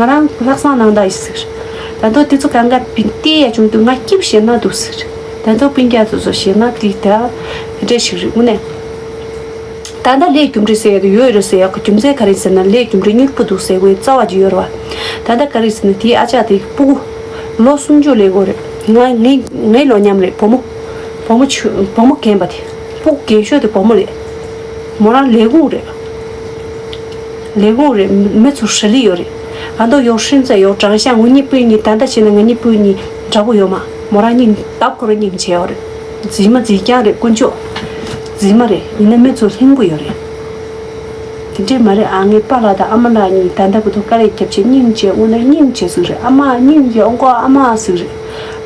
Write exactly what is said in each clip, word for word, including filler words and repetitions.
ང་རང་ལྷག་བསམ་གནང་དག་ཡིན་ཟེར། ད་དུང་དེ་ཚོ་གང་ག་བལྟས་ཡ་བྱུང་དུས་ང་སྐྱིད་པོ་ཞེ་དྲག་འདུག་ཟེར། ད་དུང་སྤུན་ཀྱག་ཚོ་ཚོ་ཞེ་དྲག་དེ་ད་དེ་འདྲ་ཞིག་རེད་དངོས་གནས། ད་ལྟ་ལས་རྒྱུ་འབྲས་ཟེར་ཡ་དེ་ཡོད་རེད་ཟེར་ཡ་གི་རྒྱུ་མཚན་ག་རེ་ཟེར་ན། ལས་རྒྱུ་འབྲས་མྱུར་པོ་འདུག་ཟེར་དགོས་རྩ་བ་ཅིག་ཡོད་རེད་བ། ད་ལྟ་ག་རེ་ཟེར་ན་དེའི་ཨ་ཅག་དེ་སྤུ་གུ་ལོ་སུམ་ཅུ་སླེབས་ཡོད་རེད། ང་ངའི་ངའི་ལོ་མཉམ་རེད། བུ་མོ་བུ་མོ་ཆུ་བུ་མོ་རྒན་པ་དེ། སྤུ་གུ་རྒན་ཤོས་དེ་བུ་མོ་རེད། མོ་རང་ལས་ཁུངས་རེད། ལས་ཁུངས་རེད། མི་ཚོ་ཧྲ་ལི་ཡོད་རེད། ཨ་མདོ་ཡོད་ཧྲིན་ཙེ་ཡོད་ཀྲང་ཤང་ངུ་གཉིས་སྤུན་གཉིས། ད་ལྟ་བྱས་ན་ང་གཉིས་སྤུན་གཉིས་འདྲ་པོ་ཡོད་མ། མོ་རང་སྙིང་སྟབས་ཁོ་རང་སྙིང་རྗེ་ཡོད་རེད། རྫིག་མ་རྫིག་རྐྱང་རེད་དཀོན་མཆོག་རྫིག་མ་རེད། ཡིན་ན་མི་ཚོ་ལྷིང་པོ་ཡོད་རེད། དེ་འདྲས་མ་རེད་ཨ། ངའི་པཱ་ལགས་དང་ཨ་མ་ལགས་གཉིས་ད་ལྟ་བར་དུ་དཀའ་ལས་བརྒྱབ་བྱས་སྙིང་རྗེ་དངོས་གནས་སྙིང་རྗེ་ཟིག་རེད། ཨ་མ་སྙིང་རྗེ་ཨོ་མགོ་ཨ་མ་ཟིག་རེད།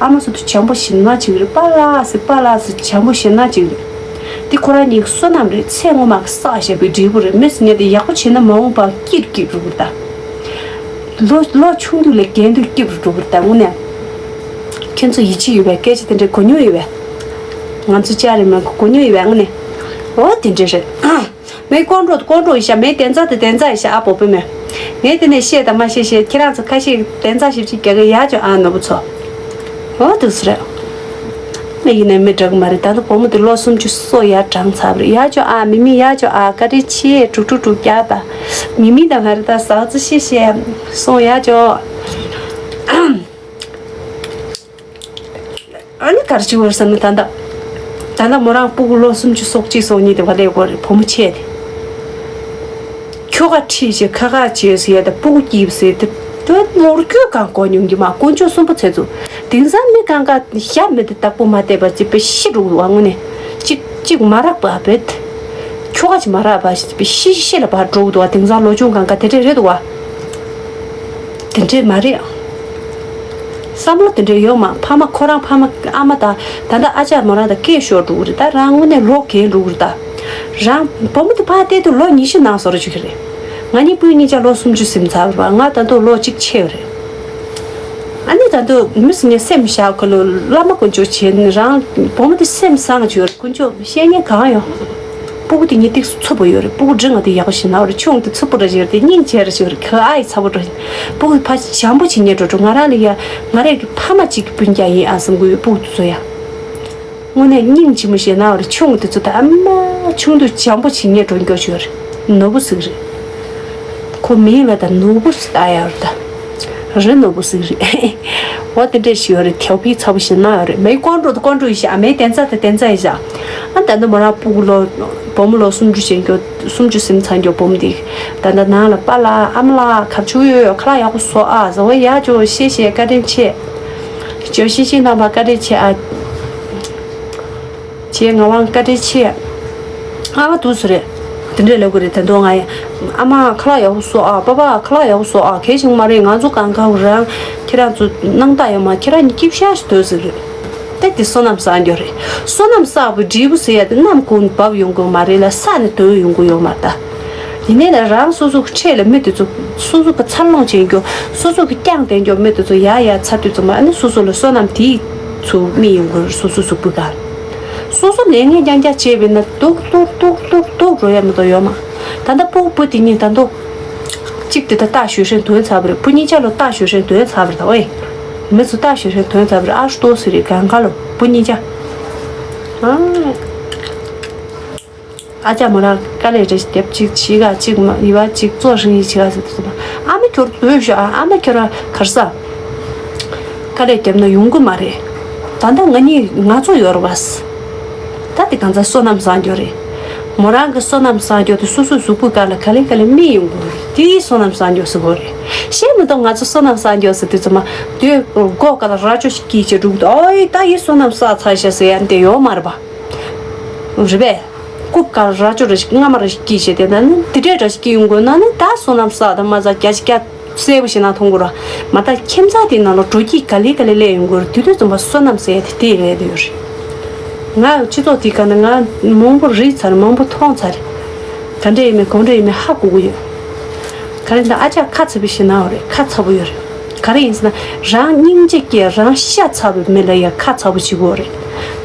ཨ་མ་ཟེར་དུས་བྱམས་པོ་ཞེ་དྲག་ཅིག་རེད། པཱ་ལགས་ཟེར་པཱ་ལགས་ཟེར་བྱམས་པོ་ཞེ་དྲག་ཅིག་རེད། འདི་ཁོ་རང་གཉིས་བསོད་ནམས་རེད། ཚེ་སྔོན་མ་གི་བསགས་བཞག་པའི་འབྲས་བུ་རེད། མི་ཟེར་མཁན་དེ་ཡག་པོ་བྱས་ན་མ་འོངས་པ་སྐྱིད་སྐྱིད་རུ་གུར་ད། ལོ་ལོ་ཆུང་དུས་ལས་རྒན་དུས་སྐྱིད་རུ་འགྲོ་གི་རེད་ད། དངོས་གནས། ཁྱེད་ཚོ་ཡིད་ཆེས་ཡོད་པས་སྐད་ཆ་དེ་འདྲའི་གོ་མྱོང་ཡོད་པས། ང་ཚོ་ཅག་རེད་མ་གོ་མྱོང་ཡོད་པས་དངོས་གནས། འོ་དེ་འདྲ་རེད། མའི་ཀོང་ཀྲོ་ཀོང་ཀྲོ་ཡི་ཤ། མའི་བདེན་རྩ་དེ་བདེན་རྩ་ཡི་ཤ། ཨ་པོ་པི་མེ། ངས་དེ་ནས་བཤད་དང་མ་བཤད་བཤད། ཁྱེད་རང་ཚོ་ཁ་ཤས་བདེན་རྩ་ཞིབ་ཅིག་རྒྱག་གི་ཡ་ཅོ་ཨ་ནོར་བུ་ཚོ། འོ་དུ་སུ་རེད། མི་ཡིན་ནའི་མི་འདྲ་གི་མ་རེད། ད་ལྟ་བུ་མོ་དེ་ལོ་སུམ་ཅུ་སོ་ཡར་གྲངས་ཚར་བ་རེད། ཡ་ཅོ་ཨ་མི་མི་ཡ་ཅོ་ཨ་བཀའ་དྲིན་ཆེ་དྲུག་དྲུག་དྲུག་བརྒྱ་དང་། མི་མི་དང་ང་རེ་ད་ཟག་རྫི་ཤེས་ཤེས་སོང་ཡ་ཅོ། ཨ་ནི་གར་ཅི་བར་ས་ནི་ད་ལྟ། ད་ལྟ་མོ་རང་སྤུ་གུ་ལོ་སུམ་ཅུ་སོ་གཅིག་སོ་གཉིས་དེ་བ་ལས་གོ་རེད་བུ་མོ་ཆེ་དེ། ཁྱོ་ག་ཁྲིད་བྱས་ཁ་ཁ་བྱས་ཟེར་ཡ་དང་སྤུ་གུ་སྐྱིད་ཟེར་དེ། དོན་ནོར་སྐྱོད་གང་གོ་མྱོང་གི་མ། དཀོན་མཆོག་གསུམ་པོ་ཚེ་ཚུ། དེང་སང་མི་གང་ག་ཞབས་མི་དེ་བདག་པོ་མ་བལྟས་པ་ཅི་པའི་ཤི་འགྲོ་གི་འདུག་བ་དངོས་གནས། གཅིག་གཅིག་མ་རག་པ་བེད། ཁྱོ་ག་ཅི་མ་རག་པ་ཞི་པའི་ཤི་ཤི་ལ་བར་འགྲོ་གི་འདུག་བ། དེང་སང་ལོ་ཆུང་གང་ག་དེ་འདྲས་རེད་འདུག་བ། དེ་འདྲས་མ་རེད། བསམ་བློ་དེ་འདྲས་ཡོད་མ། ཕ་མ་ཁོ་རང་ཕ་མ་ཨ་མ་དང་ད་ལྟ་ཨ་ཅག་མོ་རང་དང་སྐད་ཤོར་འགྲོ་གི་རེད་ད། རང་དངོས་གནས་ལོ་རྒན་འགྲོ་གི་རེད་ད། རང་བུ་མོ་དེ་ཕར་བལྟས་དུས་ལོ་ཉི་ཤུ་ནང་སོར་ཆུག་གི་རེད། ང་གཉིས་སྤུན་གཉིས་ཆ་ལོ་སུམ་ཅུ་ཟིན་ཚར་བ། ང་ད་དུང་ལོ་གཅིག་ཆེ་བ་རེད། ཨ་ནི་ད་དུང་མི་སུ་ངས་སེམས་བཞག་ཁོ་ལོ་བླ་མ་དཀོན་མཆོག་བྱས་ནས་རང་བུ་མོ་དེ་སེམས་བཟང་བྱོས་དཀོན་མཆོག་བཤད་ཉན་གང་ཡོང་། སྤུ་གུ་དེ་ཉིད་ཏིག་ཚུབ་པོ་ཡོད་རེད། སྤུ་གུ་འབྲིང་བ་དེ་ཡག་པོ་ཞིག་ན་བ་རེད། ཆུང་དེ་ཚུབ་པོ་འདྲ་ཞིག་རེད་དེ་སྙིང་རྗེ་ར་ཞིག་རེད། ཁ་ཨ་ཡི་ཚ་པོ་འདྲ་ཞིག་སྤུ་གུ་ཕ་བྱམས་པོ་བྱེད་ཉན་འགྲོ་འགྲོ། ང་རང་ལ་ཡ་ང་རང་གི་ཕ་མ་གཅིག་གི་སྤུན་ཀྱག་ཡིན་ཨ་བསམ་གི་ཡོད་སྤུ་གུ་དེ་ཚོ་ཡ། དངོས་གནས་སྙིང་རྗེ་མོ་ཞིག་ན་བ་རེད། ཆུང་དེ་ཚོ་ད་ཨ་མ་ཆུང་དུས་བྱམས་པོ་བྱེད་ཉན་འགྲོ་འགྱོ་ཞིག་རེད། ནོར་བུ་ཟིག་རེད། ཁོ་མིང་ལ་ད་ནོར་བུ་ཟེར་ལྟ་ཡ་རེད་ད། རི་ནོར་བུ་ཟིག་རེད། འོ་དེ་འདྲས་ཞིག་ཡོད་རེད། ཐེའུ་ཕི་ཚ་པོ་ཞིག་ན་ཡོད་རེད། མའི་ཀོང་ཀྲོ་དང་ཀོང་ཀྲོ་ཡི་ཤ། མའི་བདེན་རྩ་དང་བདེན་རྩ་ཡི་ཤ། ཨ་ད་ནི་མོ་རང་སྤུ་གུ་ལོ་བུ་མོ་ལོ་སུམ་ཅུ་ཞིག་འགྱོ། སུམ་ཅུ་ཟིན་ཚར་འགྱོ་བུ་མོ་འདི། ད་ད་ནང་ལ་པཱ་ལགས་ཨ་མ་ལགས་གར་ཆུ་ཡོད་ཡོད་ཁ་ལག་ཡག་པོ་བཟོ་ཨ། བཟོ་བ་ཡག་ཅོ་ཤེས་ཤེས་བཀའ་དྲིན་ཆེ། ཅོ་ཤེས་ཤེས་རྣམ་པ་བཀའ་དྲིན་ཆེ་ཨ། ཅེས་ངག་དབང་བཀའ་དྲིན་ཆེ། ཨ་མ་དུས་སུ་རེད། དེ་འདྲས་ལབ་དགོས་རེད། ད་དུང་ང་ཡ། ཨ་མ་ཁ་ལག་ཡག་པོ་བཟོ་ཨ། པ་པ་ཁ་ལག་ཡག་པོ་བཟོ་ཨ། གལ་ཆེན་པོ་མ་རེད། ང་ཚོ་གང་ག་རང་ཁྱེད་རང་ཚོ་སྣང་དག་ཡོད་མ། ཁྱེད་རང་གཉིས་སྐྱིད་ཤག་ཞིག་སྡོད་ཟེར་རེད། ད་དེ་བསོད་ནམས་བསགས་རྒྱུ་རེད། བསོད་ནམས་བསགས་པའི་འབྲས་བུ་ཟེར་ཡ་དེ་གནམ་གང་བབས་ཡོང་དགོས་མ་རེད་ལ། བསགས་ནས་ཐོན་ཡོང་དགོས་ཡོད་མ་རེད་ད། ཡིན་ནའི་ལ་རང་སོ་སོ་གི་འཕྲད་ལ་མི་དེ་ཚོ་སོ་སོ་གི་འཚར་ལོངས་བྱེད་རྒྱུ། སོ་སོ་གི་རྐྱང་བསྟན་རྒྱུ་མི་དེ་ཚོ་ཡར་ཡར་འཚར་དུས་ཙམ་པ་ཨ་ནི་སོ་སོ་ལ་བསོད་ནམས་དེ་ཚོ་སྨིན་ཡོང་གི་རེད། སོ་སོ་གཟུགས་པོའི་སྒང་། སོ་སོ་ལས་ངན་རྐྱང་རྐྱང་བྱས་པས་ན་སྡུག་སྡུག་སྡུག་སྡུག་སྡུག་འགྲོ་ཡ་མི་འདུག་ཡོད་མ། ད་ལྟ་སྤུ་གུ་བུ་དེ་གཉིས་ད་དུང་། གཅིག་དེ་ད་རྟགས་ཞུ་ཧྲན་ཐོན་ཚར་བ་རེད། བུ་གཉིས་ཆ་ལོ་རྟགས་ཞུ་ཧྲན་ཐོན་ཚར་བ་རེད་ད། ཨོའི། མི་ཚོ་རྟགས་ཞུ་ཧྲན་ཐོན་ཚར་བ་རེད། ཨ་ཧྲུ་ཏོ་ཟེར་རེད་གང་ག་ལོ་བུ་གཉིས་ཆ། ཨ། ཨ་ཅག་མོ་རང་དཀའ་ལས་རེ་ཞིག་རྒྱབ་གཅིག་ཕྱི་ཁ་གཅིག་མ་ཡི་བ་གཅིག་ཙོ་ཧྲིང་ཡི་ཕྱི་ཁ་ཟེར་དུས་ཙམ་པ་ཨ་མ་ཁྱོར་སྡོད་ཤོག་ཨ་ཨ་མ་ཁྱོད་རང་གར་ས། དཀའ་ལས་བརྒྱབ་ན་ཡོང་གི་མ་རེད། ད་ལྟ་ང་གཉིས་ང་ཚོ་ཡོད་རེད་བ། ད་དེ་གང་ཚ་བསོད་ནམས་བཟང་རྒྱུ་རེད། མོ་རང་གི་བསོད་ནམས་བཟང་རྒྱུ་དེ་སོ་སོའི་གཟུགས་པོའི་སྒང་ལ་ག་ལེ་ག་ལེ་སྨིན་ཡོང་གི་རེད། དེ་བསོད་ནམས་བཟང་རྒྱུ་ཟེར་གོ་རེད། ཤེས་མི་འདུག་ང་ཚོ་བསོད་ནམས་བཟང་རྒྱུ་ཟེར་དུས་ཙམ་པ་དེ་མགོ་སྒང་ལ་རྭ་ཅོ་ཞིག་སྐྱེས་བྱས་འགྲོ་གི་འདུག་ཨོའི་ད་ཡི་བསོད་ནམས་བསགས་ཚར་ཤག་ཟེར་ཡ་འདི་ཡོད་མ་རེད་པ། རེད་པས། རྐུབ་ཀར་རྭ་ཅོ་རེ་ཞིག་རྔ་མ་རེ་ཞིག་སྐྱེས་བྱས་དེ་ན་ནི་འདི་འདྲའི་རེ་ཞིག་སྐྱེས་ཡོང་དགོས་ན་ནི་ད་བསོད་ནམས་བསགས་དང་མ་བསགས་བརྒྱ་ཆ་བརྒྱ་གསལ་པོ་ཞིག་ན་མཐོང་དགོས་ར། མ་ད་ཁྱིམ་ཚང་དེའི་ནང་ལ་དྲོ་སྐྱིད་ག་ལེ་ག་ལེ་སླེབས་ཡོང་དགོས་ར། དེ་དུས་ཙམ་པ་བསོད་ནམས་ཟེར་ཡ་དེ་དེ་རེད་དེ་ཡོད་རེད། ང་སྤྱི་ཚོགས་དེའི་སྒང་ནས་ང་མང་པོ་རིག་ཚར་མང་པོ་མཐོང་ཚར། ག་འདྲ་ཡིན་མིན་གང་འདྲ་ཡིན་མིན་ཧ་གོ་གི་ཡོད། ག་རེ་ད་ཨ་ཅག་ཁ་ཚ་པོ་ཞིག་ན་ཡོད་རེད། ཁ་ཚ་པོ་ཡོད་རེད། ག་རེ་ཡིན་ཟེར་ན་རང་སྙིང་རྗེ་སྐྱེ་རང་ཤ་ཚ་བའི་མི་ལ་ཡ་ཁ་ཚ་པོ་བྱེད་དགོས་རེད།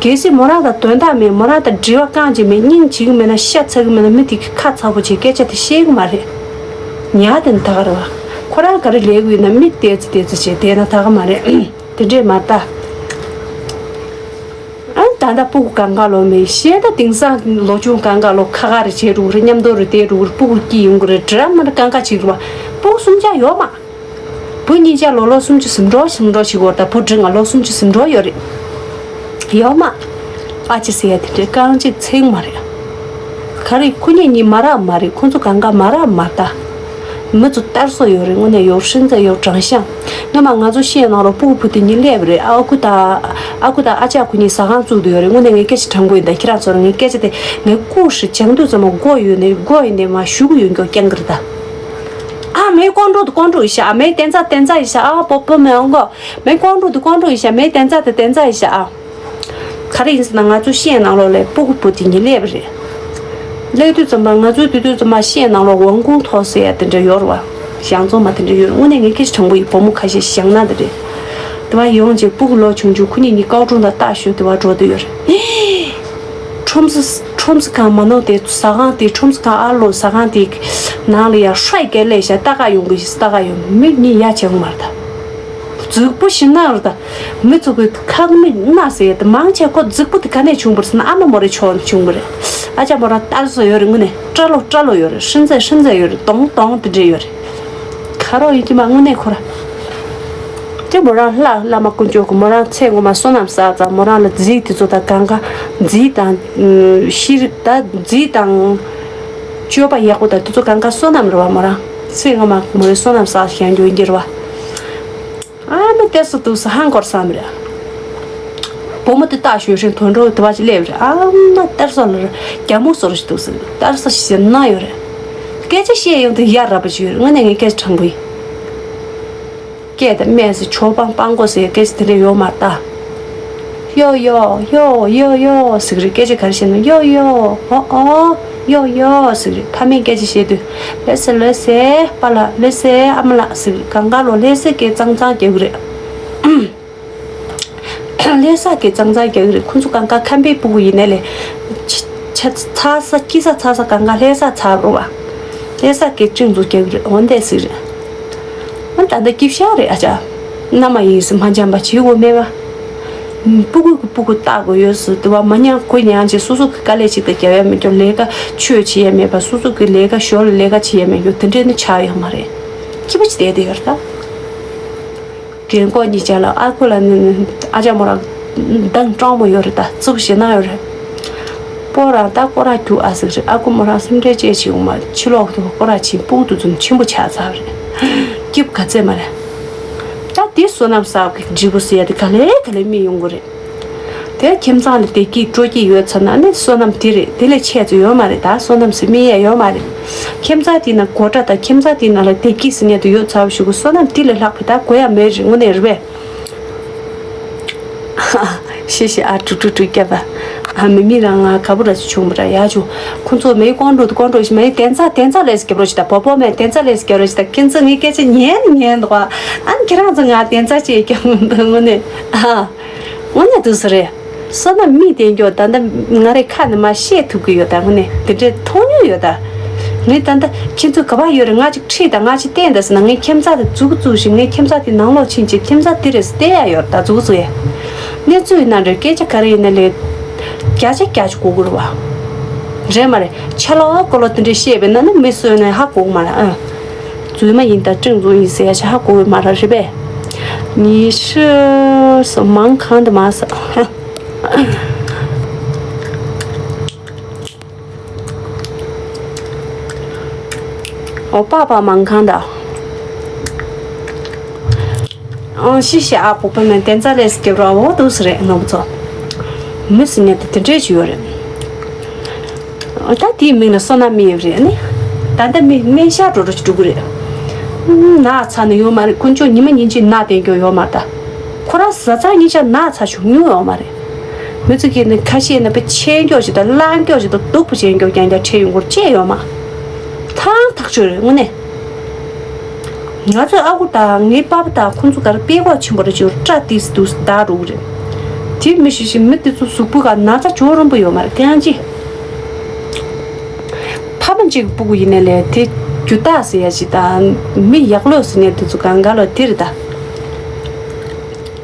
གལ་སྲིད་མོ་རང་དང་དོན་དག་མེད་མོ་རང་དང་འབྲེལ་བ་རྐང་གཅིག་མེད་སྙིང་རྗེ་གི་མེད་ན་ཤ་ཚ་གི་མེད་ན་མི་དེ་གི་ཁ་ཚ་པོ་བྱེད་སྐད་ཆ་དེ་བཤད་གི་མ་རེད། ཉག་དེ་ནི་ད་ག་རེད་ ཁོ་རང་ག་རེ་ལས་ཡོད་ན་མི་ཏེ་ཙི་ཏེ་ཙི་བྱས་བསྡད་ན་ད་ག་མ་རེད། དེ་འདྲས་མ་ལྟ། ཨ་ད་ལྟ་སྤུ་གུ་གང་ག་ལོ་མེད་ཤེས་ད། དེང་སང་ལོ་ཆུང་གང་ག་ལོ་ཁ་ཁ་རེ་བྱས་འགྲོ་གི་རེད། མཉམ་དུ་རེ་བསྡད་འགྲོ་གི་རེད། སྤུ་གུ་སྐྱིད་ཡོང་གི་རེད། འདྲ་མ་འདྲ་གང་ག་བྱེད་འགྲོ་བ། སྤུ་གུ་གསུམ་ཆ་ཡོད་མ། བུ་གཉིས་ཆ་ལོ་ལོ་སུམ་ཅུ་ཟིན་འགྲོ་ཟིན་འགྲོ་བྱེད་དགོས་རེད། ད་བུ་འབྲིང་ང་ལོ་སུམ་ཅུ་ཟིན་འགྲོ་ཡོད་རེད། ཡོད་མ། ཨ་ཅེ་ཟེར་ཡ་དེ་འདྲའི་རྐང་གཅིག་ཚེག་མ་རེད། ག་རེ་ཁོ་གཉིས་གཉིས་མ་རག་མ་རེད། ཁོ་ཚོ་གང་ག་མ་རག་མ་ལྟ། མི་ཚོ་ལྟར་སྲོལ་ཡོད་རེད། དངོས་གནས་ཡོད་ཧྲིན་ཙེ་ཡོད་དྲང་ཤང་། སྔོན་མ་ང་ཚོ་ཤེས་ནང་ལོ་སྤུ་གུ་བུ་དེ་གཉིས་སླེབས་རེད། ཨ་ཁུ་དང་ཨ་ཁུ་དང་ཨ་ཅག་ཁོ་གཉིས་ཟ་ཁང་བཙུགས་བསྡད་ཡོད་རེད། དངོས་གནས་ངས་སྐད་ཆ་དྲང་པོ་ཡིན། ད་ཁྱེད་རང་ཚོར་ངས་སྐད་ཆ་དེ་ངས་ཀུ་ཧྲི་བྱང་དུས་ཙམ་མ་མགོ་ཡོད་ནས་མགོ་ཡིན་ནས་མ་ཞུ་གི་ཡོད་མགྱོགས་རྐྱང་གི་རེད་ད། ཨ་མའི་ཀོང་ཀྲུག་དུ་ཀོང་ཀྲུག་ཡིན་ཤག་ཨ་མའི་བསྟན་རྩ་བསྟན་རྩ་ཡིན་ཤག་ཨ་པོ་པོ་མེ་ཨོང་གོ་མའི་ཀོང་ཀྲུག་དུ་ཀོང་ཀྲུག་ཡིན་ཤག་མའི་བསྟན་རྩ་དུ་བསྟན་རྩ་ཡིན་ཤག་ཨ། ག་རེ་ཡིན་ཟེར་ན་ང་ཚོ་ཤེས་ནང་ལོགས་ལས་སྤུ་གུ་བུ་དེ་གཉིས་སླེབས་པ་རེད། སླེབས་དུས་ཙམ་པ་ང་ཚོའི་དུས་དུས་ཙམ་པ་ཤེས་ནང་ལོགས་ཝང་ཀུང་ཐོག་ཟེར་ཡ་དེ་འདྲ་ཡོད་རེད་བ། ཞང་ཚོང་མ་དེ་འདྲ་ཡོད་རེད། དངོས་གནས་ངས་སྐད་ཆ་དྲང་པོ་ཡིན། བུ་མོ་ཁ་ཤས་ཞང་ན་དེ་རེད། དེ་བ་ཡོང་རྗེས་སྤུ་གུ་ལོ་ཆུང་ཆུང་ཁོ་གཉིས་གཉིས་ཀའོ་ཀྲུང་དང་ལྟ་ཞོར་དེ་བ་འགྲོ་དུས་ཡོད་རེད། ཁྲོམ་ས་ཁྲོམ་ས་གང་མ་ནོར་དེ་ཟ་ཁང་དེ་ཁྲོམ་ས་གང་ཨ་ལོ་ཟ་ཁང་དེ་ནང་ལ་ཡ་ཧྲའི་གེ་ལས་ཤ་ལྟ་ག་ཡོང་གི་ལྟ་ག་ཡོང་མི་གཉིས་ཡ་བྱེད་མ་རེད་ད། རྫིག་པོ་ཞིག་ན་རེད་ད། མི་ཚོ་གི་ཁག་མི་སྣ་ཟེར་ཡ་དེ་མང་ཆེ་ཁོ་རྫིག་པོ་དེ་ག་ནས་བྱུང་བ་རེད་ཟེར་ན་ཨ་མ་མོ་རེ་ཆོག་ནས་བྱུང་བ་རེད། ཨ་ཅག་མོ་རང་ལྟར་སྲོལ་ཡོད་རེད། དངོས་གནས་སྐྲ་ལོ་སྐྲ་ལོ་ཡོད་རེད། ཧྲིན་ཙེ་ཧྲིན་ཙེ་ཡོད་རེད། དོང་དོང་དེ་འདྲས་ཡོད་རེད། ཁ་རོག་ཡིན་གྱི་མ་དངོས་གནས་ཁོ་ར། དེ་མོ་རང་ལྷ་བླ་མ་དཀོན་མཆོག་གི་མོ་རང་ཚེ་སྔོན་མ་བསོད་ནམས་བསགས་ཙང་མོ་རང་ལ་རྫིག་དེ་ཚོ་དང་གང་ག་རྫིག་དང་ཤི་རི་ད་རྫིག་དང་། སྤྱོད་པ་ཡག་པོ་དང་དེ་ཚོ་གང་ག་བསོད་ནམས་རེད་བ། མོ་རང་ཚེ་སྔོན་མ་མོ་རའི་བསོད་ནམས་བསགས་ཤིང་འགྱོ་ཡིན་གྱི་རེད་བ། ཨ་མ་ལྟས་སུ་འདུག་སེ་ཧང་སྐོར་བསམ་རེད། བུ་མོ་དེ་ལྟ་ཞོད་ཧྲིང་དོན་གྲུབ་དེ་བ་ཅི་སླེབས་རེད། ཨ་མ་ལྟར་སོ་ལ་རྒྱ་མོ་སོར་ཞིག་འདུག་སེ་ལྟར་སོ་ཞིག་ཟེར་ན་ཡོད་རེད། སྐད་ཆ་བཤད་ཡོང་དུས་ཡ་རབས་པ་ཞིག་ཡོད་རེད། དངོས་གནས་ངས་སྐད་ཆ་དྲང་པོ་ཡིན། སྐད་དང་སྨྲས་སེ་ཆོག་པང་པང་གོ་ཟེར་སྐད་ཆ་དེ་འདྲ་ཡོད་མ་རེད་ད། ཡོ་ཡོ་ཡོ་ཡོ་ཡོ་ཟེར་གི་རེད། སྐད་ཆ་ག་རེ་བཤད་ན་ཡོ་ཡོ་ཨོ་ཨོ་ཡོ་ཡོ་ཟེར་གི་རེད། ཕ་མས་སྐད་ཆ་བཤད་དུས་ལེ་སེ་ལེ་སེ་པ་ལགས་ལེ་སེ་ཨ་མ་ལགས་ཟེར་གི་རེད། གང་ག་ལོ་ལེ་སེ་སྐད་གཙང་གཙང་རྒྱག་གི་རེད། ལྷ་ས་གི་གཙང་གཙང་རྒྱག་གི་རེད། ཁོང་ཚོ་གང་ག་ཁམས་པའི་སྤུ་གུ་ཡིན་ནའི་ལས། ཆ་ཆ་ཚ་ས་སྐྱིད་ས་ཚ་ས་གང་ག་ལྷ་ས་ཚ་རོ་བ། ལྷ་ས་གི་ཅིང་ཚོ་རྒྱག་གི་རེད། འོ་འདས་ཟིག་རེད། ཨ་ད་ལྟ་སྐྱིད་ཤག་རེད་ཨ་ཅག་མནའ་མ་ཡིན་ཟེར་མ་འཇམ་པ་བྱེད་དགོས་མེད་པ། སྤུ་གུ་གི་སྤུ་གུ་བལྟ་དགོས་ཡོད་ཟེར་དུ་བ་མ་ཉང་ཁོ་ཉང་ཆེ་སོ་སོ་གི་དཀའ་ལས་ཅིག་ད་རྒྱབ་ཡ་མི་སྐྱོ། ལས་ཀ་ཆོས་བྱེད་ཡ་མེད་པ། སོ་སོ་གི་ལས་ཀ་ཞོར་ལ་ལས་ཀ་བྱེད་ཡ་མི་སྐྱོ། དེ་འདྲས་ནི་ཆགས་ཡོད་མ་རེད། སྐྱིད་པོ་ཅིག་བསྡད་དེ་ཡོད་རེད་ད། རྒན་གོག་གཉིས་ཆ་ལ་ཨ་ཁུ་ལ་ནི་ཨ་ཅག་མོ་རང་མདངས་སྐྲག་མོ་ཡོད་རེད་ད། རྩུབ་ཞེ་ན་ཡོད་རེད། སྤོ་རང་ད་སྐོར་ར་རྒྱུག་ཨ་ཟིག་རེད། ཨ་ཁུ་མོ་རང་སེམས་ཁྲལ་བཅས་བྱེད་འོང་མ་ཕྱི་ལོག་ཏུ་སྐོར་ར་ཕྱིན་སྤུ་གུ་དུ་ཙམ་ཆེན་པོ་ཆགས་ཚར་རེད། སྐྱིབ་ག་ཚད་མ་རེད། ད་དེ་བསོད་ནམས་བསགས་ཀྱི་འབྲས་བུ་ཟེར་ཡ་དེ་ག་ལེ་ག་ལེ་སྨིན་ཡོང་གི་རེད། དེ་ཁྱིམ་ཚང་ལ་བདེ་སྐྱིད་སྤྲོ་སྐྱིད་ཡོད་ཚར་ན་ནི་བསོད་ནམས་དེ་རེད། དེ་ལས་ཆེ་ཚོད་ཡོད་མ་རེད་ད། བསོད་ནམས་ཟེར་སྨིན་ཡ་ཡོད་མ་རེད། ཁྱིམ་ཚང་དེ་ན་དགོད་སྒྲ་དང་ཁྱིམ་ཚང་དེ་ན་ལ་བདེ་སྐྱིད་ཟེར་ནས་དུ་ཡོད་ཚར་བ་ཞིག་གི་བསོད་ནམས་དེ་ལས་ལྷག་པའི་ད་དགོས་ཡ་མེད་རེད། དངོས་གནས་རེད་པས། ཤེ་ཤེ་ཨ་ཀྲུག་ཀྲུག་ཀྲུག་སྐྱབས་པ། ཨ་མི་མི་རང་ང་ག་པུ་ར་ཅི་བྱུང་པ་ར་ཡ་བྱུང་། ཁོང་ཚོ་མེ་ཀོང་ཀྲུག་ཀོང་ཀྲུག་ཞིག་མེ་དན་ཚ་དན་ཚ་ལས་སྐྱབས་རོགས་ཞིག་ད་པོ་པོ་མེ་དན་ཚ་ལས་སྐྱབས་རོགས་ཞིག་ད་ཁྱེད་ཚོ་ངའི་སྐད་ཆ་ཉན་ཉན་འདུག་ཨ། ཨ་ནི་ཁྱེད་རང་ཚོ་ང་དན་ཚ་ཅེས་སྐྱབས་འདུག་དངོས་གནས་ཨ། དངོས་གནས་འདུག་ས་རེད། བསོད་ནམས་མི་བསྟན་རྒྱུ་ད་ལྟ་ང་རའི་ཁ་ནས་མ་བཤད་ཐུབ་ཀྱི་ཡོད་ད། དངོས་གནས་དེ་འདྲའི་མཐོང་མྱོང་ཡོད་ད། ངས་ད་ལྟ་ཁྱེད་ཚོ་ག་པར་ཡོད་རེད། ང་ཅིག་ཁྲིད་དང་ང་ཅིག་བསྟན་དང་ཟེར་ན་ངས་ཁྱིམ་ཚང་དེ་འཛུགས་འཛུགས་ཤིག་ངས་ཁྱིམ་ཚང་དེ་ནང་ལོགས་ཕྱིན་ཅིག་ཁྱིམ་ཚང་དེ་རེད་ཟེར་བསྟན་ཡ་ཡོད་ད། འཛུགས་འཛུགས་ཡ། གནས་ཚུལ་ཡིན་ན་རེད། སྐད་ཆ་ག་རེ་ཡིན་ན་ལས། བརྒྱ་ཆ་བརྒྱ་ཆ་གོ་གི་རེད་བ། རེད་མ་རེད། ཆ་ལོག་ཀོ་ལོག་དེ་འདྲས་བཤད་པས་ན་ནི་མི་སུ་ཡིན་ན་ཧ་གོ་གི་མ་རེད་ཨ། རྫུན་མ་ཡིན་ད་ཀྲིང་རྫུན་ཡིན་ཟེར་ཡ་ཆ་ཧ་གོ་གི་མ་རེད། རེད་པས། ཉི་ཧྲི་སོ་མང་གང་དུ་མ་ས། ཨོ་པ་པ་མང་གང་ད། ཨང་ཤི་ཤི་ཨ་པོ་པོ་མེན་དན་ཚ་ལས་སྐྱེ་རོ་འོ་དུ་སི་རེད་ནོ་བུ་ཚོ། མི་སི་ཉེ་དེ་དེ་འདྲས་ཅིག་ཡོད་རེད། ད་དེའི་མིང་ལ་བསོད་ནམས་མི་ཡོད་རེད་ནི། ད་ལྟ་མི་སྨན་ཤ་འགྲོ་འགྲོ་ཅིག་འགྲོ་གི་རེད། ན་ཚ་ནི་ཡོད་མ་རེད། དཀོན་མཆོག་ཉི་མ་ཉིན་གཅིག་ན་བསྟན་རྒྱུ་ཡོད་མ་རེད་ད། ཁོ་རང་བཟའ་ཚང་གཉིས་ཆ་ན་ཚ་བྱུང་མྱོང་ཡོད་མ་རེད། མི་ཚོ་གིས་ནི་ཁ་ཤས་ནི་པེ་ཆེ་མགྱོགས་ཞིག་དང་བླ་མགྱོགས་ཞིག་དང་སྡུག་པོ་ཆེ་མགྱོགས་རྐྱང་རྐྱང་ཁྲིད་ཡོང་སྐོར་བཅས་ཡོད་མ། ཐང་ཐག་ཆོད་རེད་དངོས་གནས། ང་ཚོའི་ཨ་ཁུ་དང་ངའི་པ་ཕ་དང་ཁོང་ཚོ་གར་དཔེ་ཁོག་ཆེན་པོ་རེ་ཅིག་སྐྲ་ཏིས་དུས་བདག་རུག་རེད། དེ་མི་ཤི་ཤི་མི་དེ་ཚོ་གཟུགས་པོ་ག་ན་ཚ་ཇོ་རོན་པོ་ཡོད་མ་རེད་དེ་ཡང་ཅི། ཕ་མ་གཅིག་སྤུ་གུ་ཡིན་ནའི་ལས་དེ་ རྒྱུ་དག་ཟེར་ཡ་ཅིག་དང་མི་ཡག་ལོས་ཟེར་ནས་དེ་ཚོ་གང་ག་ལོ་དེ་རེད་ད།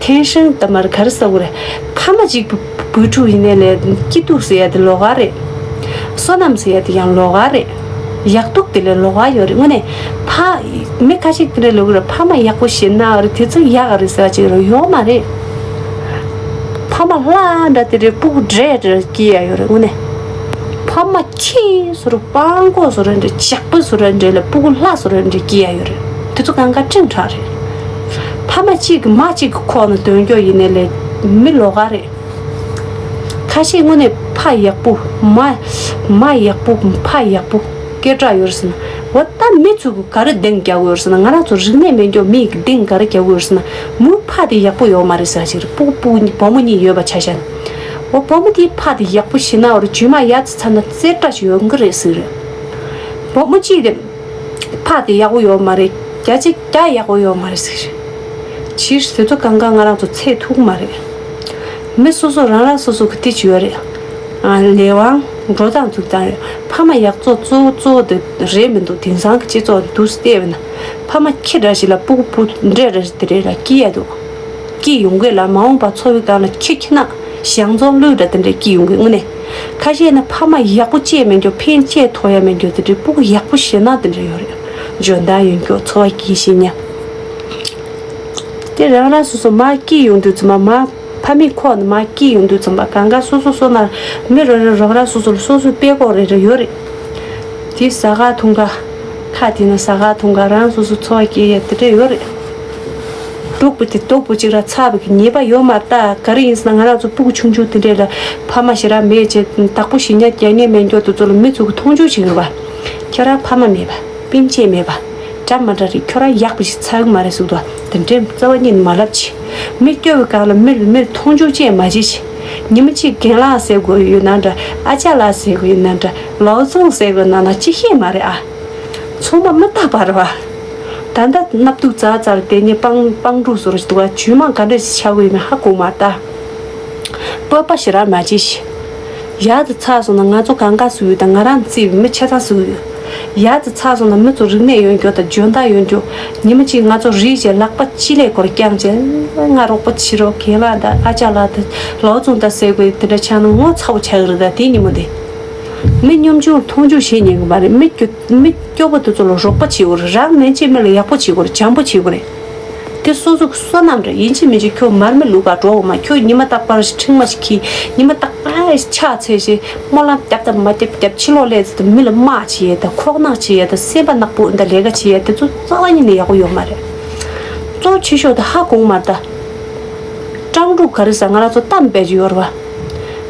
ཐེན་ཧྲིང་ད་མར་ག་རེ་ཟེར་དགོས་རེད། ཕ་མ་གཅིག་བུ་ཕྲུག་ཡིན་ནའི་ལས་སྐྱིད་སྡུག་ཟེར་ཡ་དེ་ལོགས་ཀ་རེད། བསོད་ནམས་ཟེར་ཡ་དེ་ཡང་ལོགས་ཀ་རེད། ཡག་སྡུག་དེ་ལས་ལོགས་ཀ་ཡོད་རེད་དངོས་གནས། ཕ། མི་ཁ་ཤས་དེ་འདྲ་ལབ་ཀྱི་རེད། ཕ་མ་ཡག་པོ་ཞིག་ན་རེད་དེ་ཚོ་ཡག་ག་རེད་ཟེར་བ་ཅིག་རེད་ཡོད་མ་རེད། ཕ་མ་ལྷ་འདྲ་དེ་འདྲའི་སྤུ་གུ་འདྲེ་འདྲ་སྐྱེ་ཡ་ཡོད་རེད་དངོས་གནས། ཕ་མ་ཁྱི་བཟོ་འདྲ་སྤང་གོག་བཟོ་འདྲ་འདྲ་ཇག་པ་བཟོ་འདྲ་འདྲ་ལ་སྤུ་གུ་ལྷ་བཟོ་འདྲ་འདྲ་སྐྱེ་ཡ་ཡོད་རེད། དེ་ཚོ་གང་ག་ཁྲིམས་དྲག་རེད། ཕ་མ་གཅིག་གི་མ་གཅིག་གི་ཁོག་ནས་འདོན་རྒྱུ་ཡིན་ནའི་ལས་མི་ལོགས་ཀ་རེད། ཁ་ཤས་དངོས་གནས་ཕ་ཡག་པོ། མ། མ་ཡག་པོ་ཕ་ཡག་པོ་སྐད་གྲགས་ཡོད་རེད་ཟེར་ན། འོ་ད་མི་ཚོ་གི་ག་རེ་གདེང་རྒྱག་གི་ཡོད་རེད་ཟེར་ན། ང་རང་ཚོ་རིག་གནས་མེད་མཁན་མི་ཡི་གདེང་ག་རེ་རྒྱག་གི་ཡོད་རེད་ཟེར་ན། མོའི་ཕ་དེ་ཡག་པོ་ཡོད་མ་རེད་ཟེར་ཞིག་རེད། སྤུ་གུ་སྤུ་གུ་བུ་མོ་གཉིས་ཡོད་པ་ཆ་བཞག་ན། འོ་བུ་མོ་དེའི་ཕ་དེ་ཡག་པོ་ཞིག་ན་འོ་རེད་རྗེས་མ་ཡ་ཚ་ཚ་ན་རྩེ་གྲ་ཞིག་ཡོང་གི་རེད་ཟེར་རེད། བུ་མོ་གཅིག་དེ། ཕ་དེ་ཡག་པོ་ཡོད་མ་རེད། རྒྱ་ཆེ་རྒྱ་ཡག་པོ་ཡོད་མ་རེད་ཟེར། ཕྱིར་དེ་ཚོ་གང་ག་ང་རང་ཚོ་ཚད་ཐུག་མ་རེད། མི་སོ་སོ་རང་རང་སོ་སོ་གི་དེ་ཅི་ཡོད་རེད། ཨ་ལས་དབང་འགྲོ་སྟངས་འཛུགས་སྟངས་རེད། ཕ་མ་ཡག་བཙོག་གཙོ་བོ་གཙོ་བོ་དེ་རེད་མི་འདུག་དེང་སང་གི་སྤྱི་ཚོགས་འདུག་བལྟས་པ་ན། ཕ་མ་ཁྱི་འདྲ་ཞིག་ལ་སྤུ་གུ་བུ་འདྲེ་འདྲ་ཞིག་དེ་རེད་ལ་སྐྱིད་ཡ་འདུག་སྐྱིད་ཡོང་གི་ལ་མ་འོངས་པ་འཚོ་བའི་སྒང་ལ་ཁྱི་ཁྱི་ནག་ཞང་ཚོང་ལུག་འདྲ་དེ་འདྲས་སྐྱིད་ཡོང་གི་དངོས་གནས། ཁ་ཤས་ན་ཕ་མ་ཡག་པོ་བཅས་མེད་མཁན་ཕན་བཅས་ཐོགས་ཡ་མེད་མཁན་དེ་འདྲས་སྤུ་གུ་ཡག་པོ་ཞེ་ན་དེ་འདྲས་ཡོད་རེད། འཇོན་ཐང་ཡོད་མཁན་འཚོ་བ་སྐྱིད་ཤེས་ཉག་དེ་རང་རང་སོ་སོ་མ་སྐྱིད་ཡོང་དུས་ཙམ་པ་མ་ཕ་མའི་ཁོག་ནས་མ་སྐྱིད་ཡོང་དུས་ཙམ་པ་གང་ག་སོ་སོ་སོ་ན་མི་རེ་རེ་རང་རང་སོ་སོ་ལ་སོ་སོའི་དཔེ་ཁོག་རེ་རེ་ཡོད་རེད། དེ་ཟ་ཁ་འཐུང་ཁ། ཁ་དེ་ན་ཟ་ཁ་འཐུང་ཁ་རང་སོ་སོ་འཚོ་བ་སྐྱེལ་ཡ་དེ་འདྲ་ཡོད་རེད། སྡུག་པོ་དེ་སྡུག་པོ་གཅིག་ར་ཚ་བའི་གི་ཉེས་པ་ཡོད་མ་རེད་ད། ག་རེ་ཡིན་ཟེར་ན་ང་རང་ཚོ་སྤུ་གུ་ཆུང་ཆུང་དེ་འདྲས་ལ་ཕ་མ་ཞེ་དྲག་མེད་ཅེས་བདག་པོ་ཞེ་ཉག་རྒྱག་མཁན་མེད་མཁན་དེ་ཚོ་ལ་མི་ཚོ་གི་མཐོང་ཆུང་བྱེད་ཀྱི་རེད་པ། ཁྱོད་རང་ཕ་མ་མེད་པ། སྤུན་མཆེད་མེད་པ། འདྲ་མ་འདྲ་རེད། ཁྱོད་རང་ཡག་པོ་ཞིག་ཚ་གི་མ་རེད་ཟེར་གི་འདུག་དེ་འདྲས་རྩ་བ་ཉིད་ནས་མ་ལབ་བྱེད། མི་སྐྱོ་བའི་སྒང་ལ་མི་ལ་མིར་མཐོང་ཆུང་བཅས་མ་བྱེད་བྱེད། ཉི་མ་གཅིག་རྒན་ལགས་ཟེར་དགོས་ཡོད་ན་འདྲ། ཨ་ཅག་ལགས་ཟེར་དགོས་ཡོད་ན་འདྲ། ལའོ་ཙུང་ཟེར་དགོས་ན་ན་ཅི་ཤེས་མ་རེད་ཨ། ཚང་མ་མི་རྟག་པ་རེད་བ། ད་ལྟ་སྣབས་དུག་ཙག་ཙག་ལ་དེ་ཉིད་སྤང་སྤང་ཕྲུག་བཟོ་རུ་འདུག་བ། ཇུས་མང་ག་འདྲ་ཞིག་ཆགས་ཀྱི་ཡོད་མེད་ཧ་གོ་མ་ད། སྤོབས་པ་ཞེ་དྲག་མ་བྱེད་ཤིག་ཡག་ཏུ་ཚར་སོང་ན་ང་ཚོ་གང་ག་སུ་ཡོད་དང་ང་རང་བརྩིས་པའི་མི་ཆ་ཚང་སུ་ཡོད། ཡག་ཏུ་ཚར་སོང་ན་མི་ཚོ་རིག་གནས་ཡོད་རྒྱུ་དང་འཇོན་ཐང་ཡོད་རྒྱུ། ཉི་མ་གཅིག་ང་ཚོ་རིག་བྱས་ལག་པ་གཅིག་ལས་སྐོར་བསྐྱངས་བྱས་ང་རོགས་པ་བྱེད་རོགས་རྒན་ལགས་དང་ཨ་ཅག་ལགས་དང་ལའོ་ཙུང་དང་ཟེར་དགོས་དེ་འདྲ་ཆགས་ན་ངོ་ཚ་པོ་ཆགས་ཀྱི་རེད་ད་དེ་ཉིན་མོ་དེ། མི་ཉམ་ཆུང་མཐོང་ཆུང་བྱེད་ཉན་གི་མ་རེད། མི་སྐྱོ་མི་སྐྱོ་པོ་དེ་ཚོ་ལ་རོགས་པ་བྱེད་དགོས་རེད། རང་མན་ཆད་མི་ལ་ཡག་པོ་བྱེད་དགོས་རེད། བྱམས་པོ་བྱེད་དགོས་རེད། དེ་སོ་སོ་གི་བསོད་ནམས་རེད། ཡིན་གཅིག་མིན་གཅིག་ཁྱོད་མར་མེ་ལུག་ག་འགྲོ་འོ་མ། ཁྱོད་ཉི་མ་རྟག་པར་ཁྲིག་མ་ཞིག་གིས་ཉི་མ་རྟག་པར་ཕྱག་འཚལ་ཞིག་སྨོན་ལམ་རྒྱབ་དང་མ་རྒྱབ་རྒྱབ་ཕྱི་ལོགས་ལས་ཚེ་དང་མི་ལ་དམག་བྱེད་ཡས་དང་ཁོག་ནག་བྱེད་ཡས་དང་སེམས་པ་ནག་པོ་འདི་ལས་ཀ་བྱེད་ཡས་དེ་ཚོ་རྩ་བ་ཉིད་ནས་ཡག་པོ་ཡོད་མ་རེད། གཙོ་ཆེ་ཤོས་དེ་ཧ་གོ་མ་ད། སྤྲང་ཕྲུག་ག་རེ་ཟ་ང་རང་ཚོ་གཏམ་དཔེ་ཅིག་ཡོད་རེད་བ།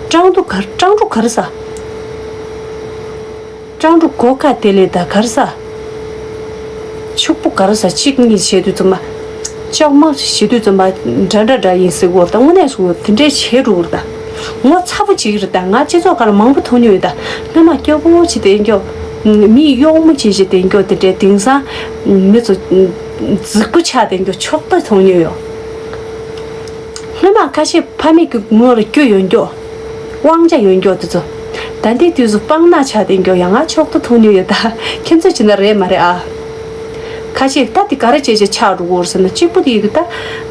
སྤྲང་ཕྲུག་ག་སྤྲང་ཕྲུག་ག་རེ་ཟ། སྤྲང་ཕྲུག་གོ་ཁ་དེ་ལས་ད་གར་ས། ཕྱུག་པོ་གར་ས་གཅིག་གཉིས་བྱེད་དུས་ཙམ་པ། ལྕོག་མ་བྱེད་དུས་ཙམ་པ་འདྲ་འདྲ་འདྲ་ཡིན་ཟེར་གོ་ད་དངོས་གནས་སུ་དེ་འདྲའི་བྱེད་འགྲོ་གི་རེད་ད། ངོ་ཚ་པོ་བྱེད་ཀྱི་རེད་ད། ང་སྤྱི་ཚོགས་སྒང་ལ་མང་པོ་མཐོང་མྱོང་ཡོད་ད། སྔོན་མ་སྐྱོ་པོ་བྱེད་དེ་འགྱོ། མི་གཡོག་མོ་བྱེད་བྱེད་དེ་འགྱོ་དེ་འདྲའི་དེང་སང་མི་ཚོ་རྫིག་པོ་ཆགས་དེ་འགྱོ་ཆོག་ད་མཐོང་མྱོང་ཡོད། སྔོན་མ་ཁ་ཤས་ཕ་མེས་ཀྱི་ངོ་ལ་སྐྱོ་ཡོད་འགྱོ། དབང་ཆ་ཡོད་འགྱོ་དེ་ཚོ། ད་ལྟའི་དུས་སུ་སྤང་ནག་ཆགས་དེ་འགྱོ་ཡང་ང་ཆོག་ཏུ་མཐོང་མྱོང་ཡོད་ད། ཁྱེད་ཚོས་བྱས་ན་རེད་མ་རེད་ཨ། ཁ་ཤས་ད་དེ་ག་རེ་བྱས་བྱས་ཆགས་འགྲོ་གོ་ཟེར་ན་གཅིག་པུ་དེ་ཡིན་གི་ད།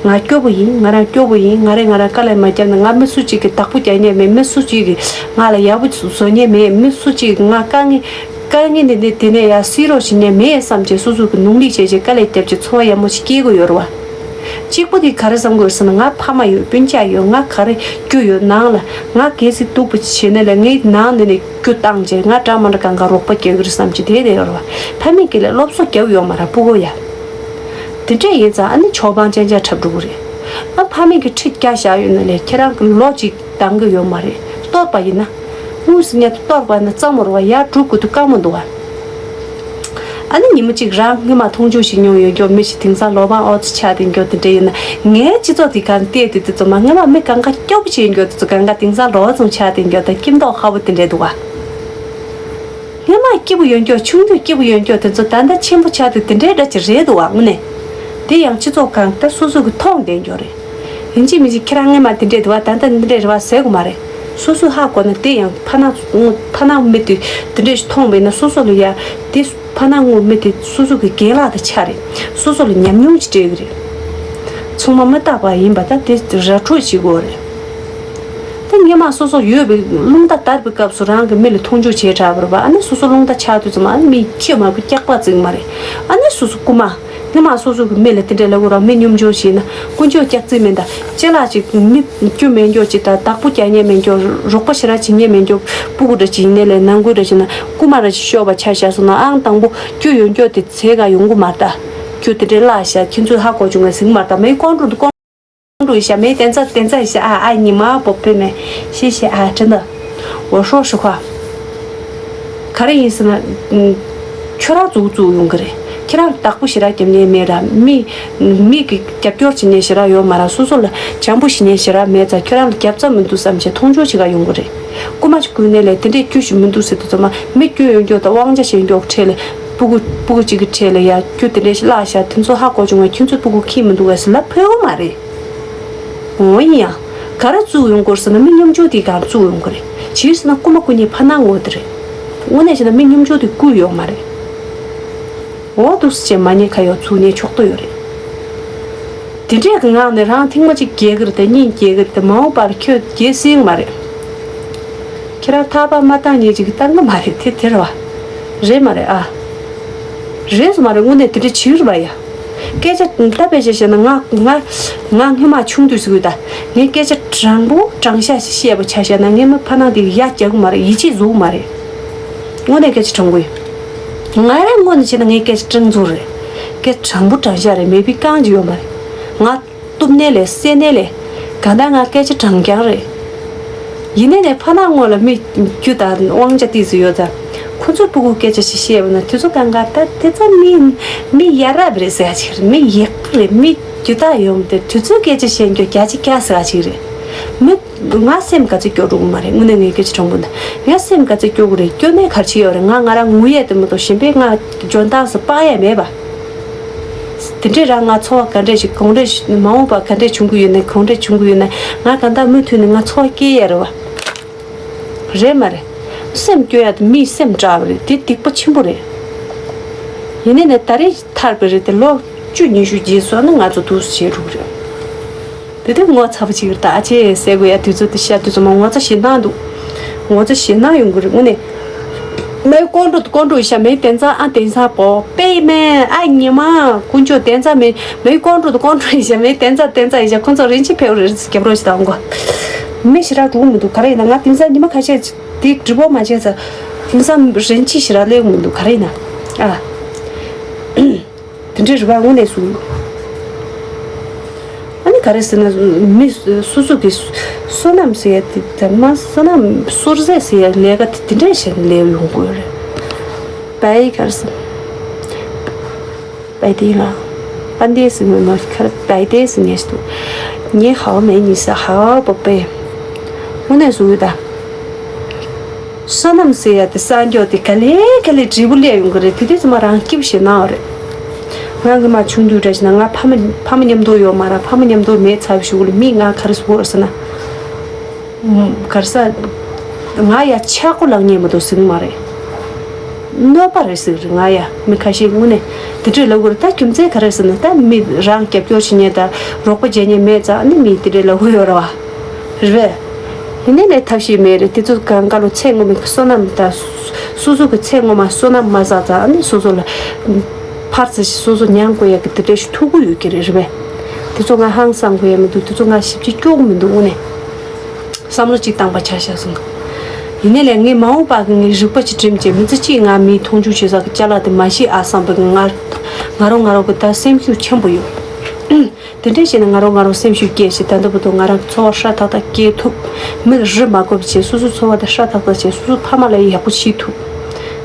ང་སྐྱོ་པོ་ཡིན། ང་རང་སྐྱོ་པོ་ཡིན། ང་རེ་ང་རང་དཀའ་ལས་མ་བརྒྱབ་ན་ང་མི་སུ་གཅིག་གི་བདག་པོ་རྒྱག་མཁན་མེད། མི་སུ་གཅིག་གི་ང་ལ་ཡག་པོ་བཟོ་མཁན་མེད། མི་སུ་གཅིག་གི་ང་དཀའ་ངལ་དཀའ་ངལ་འདི་འདི་དེ་ནས་ཡར་སེལ་རོགས་བྱེད་མཁན་མེད་བསམ་བྱས་སོ་སོ་གི་ནོར་ལུག་བྱས་བྱས་དཀའ་ལས་བརྒྱབ་བྱས་འཚོ་བ་ཡག་མོ་ཞིག་སྐྱེལ་དགོས་ཡོད་རེད་བ། གཅིག་པོ་དེ་ག་རེ་བསམ་དགོས་ཟེར་ན་ང་ཕ་མ་ཡོད། སྤུན་ཀྱག་ཡོད། ང་ག་རེ་རྒྱུ་ཡོད། ནང་ལ་ང་གལ་སྲིད་སྡུག་པོ་བྱས་ན་ལས་ངའི་ནང་ནས་ནས་རྒྱུ་བཏང་བྱས་ང་འདྲ་མ་འདྲ་གང་ག་རོགས་པ་རྒྱག་གི་རེད་བསམ་གྱི་དེ་དེ་ཡོད་རེད་བ། ཕ་མས་ཀྱི་ལས་སློབ་གསོ་རྒྱབ་ཡོད་མ་རེད་སྤུ་གུ་ཡ། དེ་འདྲས་ཡིན་ཙང་ཨ་ནི་ཆོག་པང་ཅན་ཅན་འཁྲབ་འགྲོ་གི་རེད། ཨ་ཕ་མས་ཀྱི་ཁྲི་བརྒྱ་བཞག་ཡོད་ན་ལས་ཁྱེད་རང་གི་ལོ་གཅིག་འདང་གི་ཡོད་མ་རེད། གཏོར་པ་ཡིན་ན། དངུལ་ཟེར་མཁན་དེ་གཏོར་པ་ན་གཙང་མ་རུ་བ་ཡར་འགྲོ་དགོས་དུས་དཀའ་མོ་འདུག་བ། ཨ་ནི་ཉིན་མོ་གཅིག་རང་སྔོན་མ་མཐོང་ཆུང་ཞིག་མྱོང་ཡོད་མགྱོགས་མི་ཞིག་དེང་སང་ལོ་མང་ཨོ་ཙི་ཆགས་དེ་མགྱོགས་དེ་འདྲ་ཡིན་ན་ངའི་སྤྱི་ཚོགས་དེ་གང་བལྟས་དུས་དེ་ཚོ་མ་སྔོན་མ་མི་གང་ག་སྐྱོ་པོ་བྱེད་མགྱོགས་དེ་ཚོ་གང་ག་དེང་སང་ལོ་ཙང་ཆགས་དེ་མགྱོགས་དང་སྐྱིད་མདོག་ཁ་པོ་དེ་འདྲ་འདུག་བ། སྔོན་མ་སྐྱིད་པོ་ཡོད་མགྱོགས་ཆུང་དུས་སྐྱིད་པོ་ཡོད་མགྱོགས་དེ་ཚོ་ད་ལྟ་ཆེན་པོ་ཆགས་དུས་དེ་འདྲའི་འདྲ་ཅིག་རེད་འདུག་བ་དངོས་གནས། དེ་ཡང་སྤྱི་ཚོགས་གང་ལྟར་སོ་སོ་གི་མཐོང་བསྡད་མགྱོགས་རེད། ཡིན་གཅིག་མིན་གཅིག་ཁྱེད་རང་སྔོན་མ་དེ་འདྲས་འདུག་བ་ད་ལྟ་འདི་འདྲས་རེད་བ་ཟེར་དགོས་མ་རེད། སོ་སོས་ཧ་གོ་ན་དེ་ཡང་ཕ་ནང་ཕ་ནང་མི་དེ་དེ་འདྲས་ཞིག་མཐོང་བས་ན་སོ་སོ་ལ་ཡ་དེ་ ཕ་ནང་ངོ་མི་དེ་སོ་སོ་གི་རྒན་ལགས་དང་ཆ་རེད། སོ་སོ་ལ་ཉམས་མྱོང་ཅིག་སྤྲད་གི་རེད། ཚང་མ་མི་རྟག་པ་ཡིན་པ་ད་དེ་ར་འཕྲོད་བྱེད་དགོས་རེད། ད་སྔོན་མ་སོ་སོ་ཡོད་པའི་རླུང་རྟ་དར་བའི་སྐབས་སུ་རང་གི་མི་ལ་མཐོང་ཆུང་བྱས་དྲགས་པ་རེད་པ། ཨ་ནི་སོ་སོ་རླུང་རྟ་ཆག་དུས་ཙམ་ཨ་ནི་མི་ཁྱི་མ་བུ་སྐྱག་པ་བརྩིགས་མ་རེད། ཨ་ནི་སོ་སོ་རྐུ་མ། སྔོན་མ་སོ་སོ་གི་མི་ལ་དེ་འདྲའི་ལབ་དགོས་ར། མི་སྙོམ་སྦྱོར་བྱས་ན་དཀོན་མཆོག་སྐྱག་རྫུན་མིན་ད། ཅ་ལག་ཅིག་མི་སྐྱོ་མེད་མགྱོགས་ཅིག་ད་བདག་པོ་རྒྱག་ཉན་མེད་མགྱོགས། རོགས་པ་ཞེ་དྲག་བྱེད་ཉན་མེད་མགྱོགས། སྤུ་གུ་འདྲ་ཅིག་ཡིན་ནའི་ལས་ནང་ཁུལ་འདྲ་ཅིག་ན་རྐུ་མ་འདྲ་ཅིག་ཤོར་བ་ཆ་བཞག་སོང་ན་ཨང་དང་པོ་སྐྱོ་ཡོད་མགྱོགས་དེ་ཚེ་ག་ཡོང་གི་མ་རེད་ད། སྐྱོ་དེ་འདྲའི་བརླག་ཤག་ཁྱེད་ཚོས་ཧ་གོ་བྱུང་ངས་ཟིན་མ་རེད་ད། མི་ཀོང་ཀྲུག་ཏུ་ཀོང་ཀྲུག་ཡིན་ཤག་མི་བསྟན་རྩ་བསྟན་རྩ་ཡིན་ཤག་ཨ་ཨ་ཉི་མ་པོ་པེ་མེ་ཤེས་ཤེས་ཨ་དྲན་ད། འོ་ཧྲོ་ཧྲི་ཁ། ག་རེ་ཡིན་ཟེར་ན། ཁྱོད་རང་བཙུགས་བཙུགས་ཡོང་གི་རེད། ཁྱེད་རང་བདག་པོ་ཞེ་དྲག་རྒྱབ་ཉན་མེད་ར། མི་མི་གི་རྒྱབ་སྐྱོར་བྱེད་ཉན་ཞེ་དྲག་ཡོད་མ་ར། སོ་སོ་ལ་བྱམས་པོ་བྱེད་ཉན་ཞེ་དྲག་མེད་ཙང་ཁྱོད་རང་ལ་རྒྱབ་རྩ་མི་འདུག་བསམ་བྱས་མཐོང་ཆུང་བྱེད་ག་ཡོང་གི་རེད། རྐུ་མ་ཅིག་རྐུས་ནས་ལས་དེ་འདྲས་སྐྱོ་ཞིག་མི་འདུག་ཟེར་དུས་ཙམ་མ་མི་སྐྱོ་ཡོད་མགྱོགས་དང་དབང་ཆ་ཞན་མགྱོགས་ཁྲེལ་ལས་སྤུ་གུ་སྤུ་གུ་གཅིག་གི་ཁྲེལ་ལས་ཡ་སྐྱོ་དེ་འདྲས་ཞིག་བརླག་ཤག་དེ་ཚོ་ཧ་གོ་བྱུང་བས་ཁྱོད་ཚོ་སྤུ་གུ་ཁྱིམ་མི་འདུག་བས་ཟེར་ལབ་ཕོད་གི་མ་རེད། འོ་ཡིན་ཡང་། ག་རེ་བཙུགས་ཡོང་གི་རེད་ཟེར་ན་མི་སྙོམ་སྦྱོར་དེ་ག་རེ་བཙུགས་ཡོང་གི་རེད། ཇི་ཟེར་ན་རྐུ་མ་རྐུ་མཁན་ཕ་ནང་ངོ་དེ་རེད། དངོས་གནས་བྱས་ན་མི་སྙོམ་སྦྱོར་དེ་རྐུས་ཡོད་མ་རེད། འོ་འདུག་སེ་བྱས་མ་ཉེས་ཁ་ཡོག་ཚུགས་ཉེས་ཆོག་ཏུ་ཡོད་རེད། དེ་འདྲས་ཀྱི་ངང་ནས་རང་ཐེངས་མ་གཅིག་རྒྱལ་གི་རེད་དེ་གཉིས་རྒྱལ་གི་རེད་དེ་མ་འོངས་པར་ཁྱོད་རྒྱལ་སྲིད་མ་རེད། ཁྱེད་རང་ཐག་པ་མ་བཏང་ཉེས་ཅིག་བཏང་གི་མ་རེད་དེ་དེ་རེད་བ། རེད་མ་རེད་ཨ། རེད་སོ་མ་རེད་དངོས་གནས་དེ་འདྲས་བྱེད་རེད་བ་ཡ། སྐད་ཆ་ད་དཔེ་ཆ་བཤད་ན་ང་ང་ང་སྔོན་མ་ཆུང་དུས་སུ་ད་ངས་སྐད་ཆ་དྲང་པོ་དྲང་བཞག་ཞིག་བཤད་པ་ཆ་བཞག་ན་ངས་མི་ཕ་ནང་དེ་ཡ་རྒྱག་གི་མ་རེད། ཡིད་ཆེས་བཟོ་གི་མ་རེད། དངོས་གནས་སྐད་ཆ་དྲང་པོ་ཡིན། ང་རང་ངོས་ནས་བྱས་ན་ངའི་སྐད་ཆ་དྲང་ཚུལ་རེད། སྐད་ཆ་དྲང་པོ་དྲང་བཞག་རེད། མེད་པའི་རྐང་གཅིག་ཡོད་མ་རེད། ང་གཏུབ་ནས་ལས་བསད་ནས་ལས། གང་ལྟར་ང་སྐད་ཆ་དྲང་རྐྱང་རེད། ཡིན་ནའི་ནས་ཕ་ནང་ངོ་ལ་མི་རྒྱུ་དང་དབང་ཆ་ཏིས་སུ་ཡོད་ཙང་། ཁོ་ཚོ་སྤུ་གུ་སྐད་ཆ་ཞིག་བཤད་པ་ན་དུས་ཚོད་གང་ག་ད་དེ་ཚོ་མི་མི་ཡ་རབས་རེད་ཟེར་ཡ་ཅིག་རེད། མི་ཡག་པོ་རེད། མི་རྒྱུ་དག་ཡོང་དེ་དུས་ཚོད་སྐད་ཆ་བཤད་རྒྱུ་རྒྱ་ཆེ་རྒྱ་ཟེར་ཡ་ཅིག་རེད། མི་ང་སེམས་ག་ཚོད་སྐྱོ་འགྲོ་གི་མ་རེད། དངོས་གནས་ངའི་སྐད་ཆ་དྲང་པོ་ན་ཡང་སེམས་ག་ཚོད་སྐྱོ་གི་རེད། སྐྱོ་ནས་ག་རེ་བྱེད་ཡོད་རེད། ང་ང་རང་ངུ་ཡས་དེ་མ་གཏོགས་གཞན་པས་ང་འཇོན་ཐང་སུ་སྤང་ཡས་མེད་པ། དེ་འདྲས་རང་ང་འཚོ་བ་ག་འདྲས་ཞིག་གང་འདྲས་ཞིག་མ་འོངས་པ་ག་འདྲས་བྱུང་གི་ཡོད་ནའི་གང་འདྲས་བྱུང་གི་ཡོད་ནའི་ང་གང་ལྟར་མུ་མཐུད་ནས་ང་འཚོ་བ་སྐྱེལ་ཡས་རེད་བ། རེད་མ་རེད། སེམས་སྐྱོ་ཡ་དེ་མིའི་སེམས་དྲག་པ་རེད། དེ་སྡིག་པ་ཆེན་པོ་རེད། ཡིན་ནའི་ནས་ད་རེས་ཐར་པའི་རེད་དེ་ལོ་བཅུ་ཉི་ཤུ་རྗེས་སོ་ནི་ང་ཚོ་འདུག་སེ་བྱེད་འགྲོ་གི་རེད། དེ་དུས་ངོ་ཚ་པོ་ཅིག་རེད་ད་ཨ་ཅེ་ཟེར་དགོས་ཡ་དུས་ཚོད་དེ་ཤ་དུས་ཚོད་མ་ངོ་ཚ་ཞེད་སྣང་འདུག་ངོ་ཚ་ཞེད་སྣང་ཡོང་གི་རེད་དངོས་གནས། མའི་ཀོང་ཀྲུག་ཏུ་ཀོང་ཀྲུག་ཡིན་ཤ་མའི་བསྟན་རྩ་ཨ་བསྟན་ས་པོ་པེ་མེ་ཨ་ཉི་མ་ཀུན་སྤྱོད་བསྟན་རྩ་མེ་མའི་ཀོང་ཀྲུག་ཏུ་ཀོང་ཀྲུག་ཡིན་ཤ་མའི་བསྟན་རྩ་བསྟན་རྩ་ཡིན་ཤ་ཁོང་ཚོ་རིན་ཆེན་ཕེབས་རེད་རྒྱབ་རོགས་ཞིག་དང་གོ། མི་ཞེ་དྲག་འགྲོ་གི་མི་འདུག་ག་རེ་ཡིན་ན་ང་དེང་སང་ཉི་མ་ཁ་ཤས་དེ་འགྲིག་པོ་མ་བྱས་ཙང་དེང་སང་རིན་ཆེན་ཞེ་དྲག་སླེབས་གི་མི་འདུག་ག་རེ་ཡིན་ན་ཨ། དེ་འདྲའི་རེ་བ་དངོས་གནས་སུ། ཨ་ནི་ག་རེ་ཟེར་ན་མི་སོ་སོ་གི་བསོད་ནམས་ཟེར་ཡ་དེ་དེ་མ་བསོད་ནམས་བསོད་ཟད་ཟེར་ཡ་ལས་ཀ་དེ་དེ་འདྲས་བྱས་ནས་ལས་ཡོང་དགོས་རེད། བའི་ག་རེ་ཟེར། བའི་དེ་ལ། པ་འདས་ཟེར་མི་མ་ག་རེ་བའི་དེ་ཟེར་ཉེས་སུ། ཉེ་ཧའོ་མེ་ཉི་ས་ཧའོ་པོ་པེ། དངོས་གནས་སུ་ཡོད་ད། བསོད་ནམས་ཟེར་ཡ་དེ་གསར་འགྱུར་དེ་ག་ལེ་ག་ལེ་འབྲས་བུ་སླེབས་ཡོང་གི་རེད། དེ་དུས་ཙམ་པ་རང་སྐྱིད་པོ་ཞིག་སྣང་བ་རེད། ང་གི་མ་ཆུང་དུས་འདྲ་ཞིག་ན་ང་ཕ་མ་ཕ་མ་མཉམ་དུ་ཡོད་མ་ར་ཕ་མ་མཉམ་དུ་མེད་ཚར་བའི་གཞུག་ལ་མིས་ང་ག་རེ་ཟེར་གོ་རེད་ཟེར་ན། ག་རེ་ཟེར། ང་ཡ་ཆག་སྒོ་ལངས་ཉེན་མ་གཏོགས་ཟིན་མ་རེད། གནོད་པ་རེད་ཟེར་གི་རེད་ང་ཡ་མི་ཁ་ཤས་དངོས་གནས་དེ་འདྲས་ལབ་གི་རེད། ད་རྒྱུ་མཚན་ག་རེ་ཟེར་ན་ད་མི་རང་རྒྱབ་སྐྱོར་བྱེད་ཉེན་ད་རོགས་པ་བྱེད་ཉེན་མེད་ཙང་ནི་མི་དེ་འདྲས་ལབ་གི་ཡོད་རེད་བ། རེད་པས། ཡིན་ནའི་ལས་ཐབས་ཤེས་མེད་རེད། དེ་ཚོ་གང་ག་ལོ་ཚེ་སྔོན་མའི་བསོད་ནམས་དང་། སོ་སོ་གི་ཚེ་སྔོན་མ་བསོད་ནམས་མ་བསགས་ཙང་ཨ་ནི་སོ་སོ་ལ། ཕར་ཚུར་ཞིག་སོ་སོ་མྱང་དགོས་ཡ་གི་དེ་འདྲ་ཞིག་ཐུག་གི་ཡོད་ཀྱི་རེད་རེད་པས། དེ་ཚོ་ང་ཧང་སང་དགོས་ཡ་མི་འདུག་དེ་ཚོ་ང་ཞིབ་ཅིག་སྐྱོ་གི་མི་འདུག་དངོས་གནས། བསམ་བློ་གཅིག་བཏང་པ་ཆ་བཞག་སོང་། ཡིན་ནའི་ལས་ངས་མ་འོངས་པ་གི་ངའི་རིག་པ་ཅིག་བསྒྲིམས་བྱས་མི་ཚེ་གཅིག་ང་མིའི་མཐོང་ཆུང་བྱེད་ས་གི་ཅ་ལག་དེ་མ་ཤེས་ཨ་བསམ་པའི་ང་ང་རང་ང་རང་གི་ད་སེམས་ཤུགས་ཆེན་པོ་ཡོད། དེ་འདྲས་བྱས་ནས་ང་རང་ང་རང་སེམས་ཤུགས་སྐྱེད་བྱས་ད་ལྟ་བར་དུ་ང་རང་འཚོ་བ་ཧྲ་ཐག་ཐག་སྐྱེལ་ཐུབ། མི་ལ་རི་མ་བསྐོར་བྱས་སོ་སོའི་འཚོ་བ་དེ་ཧྲ་ཐག་ཐག་བྱས་སོ་སོའི་ཕ་མ་ལ་ཡག་པོ་བྱེད་ཐུབ།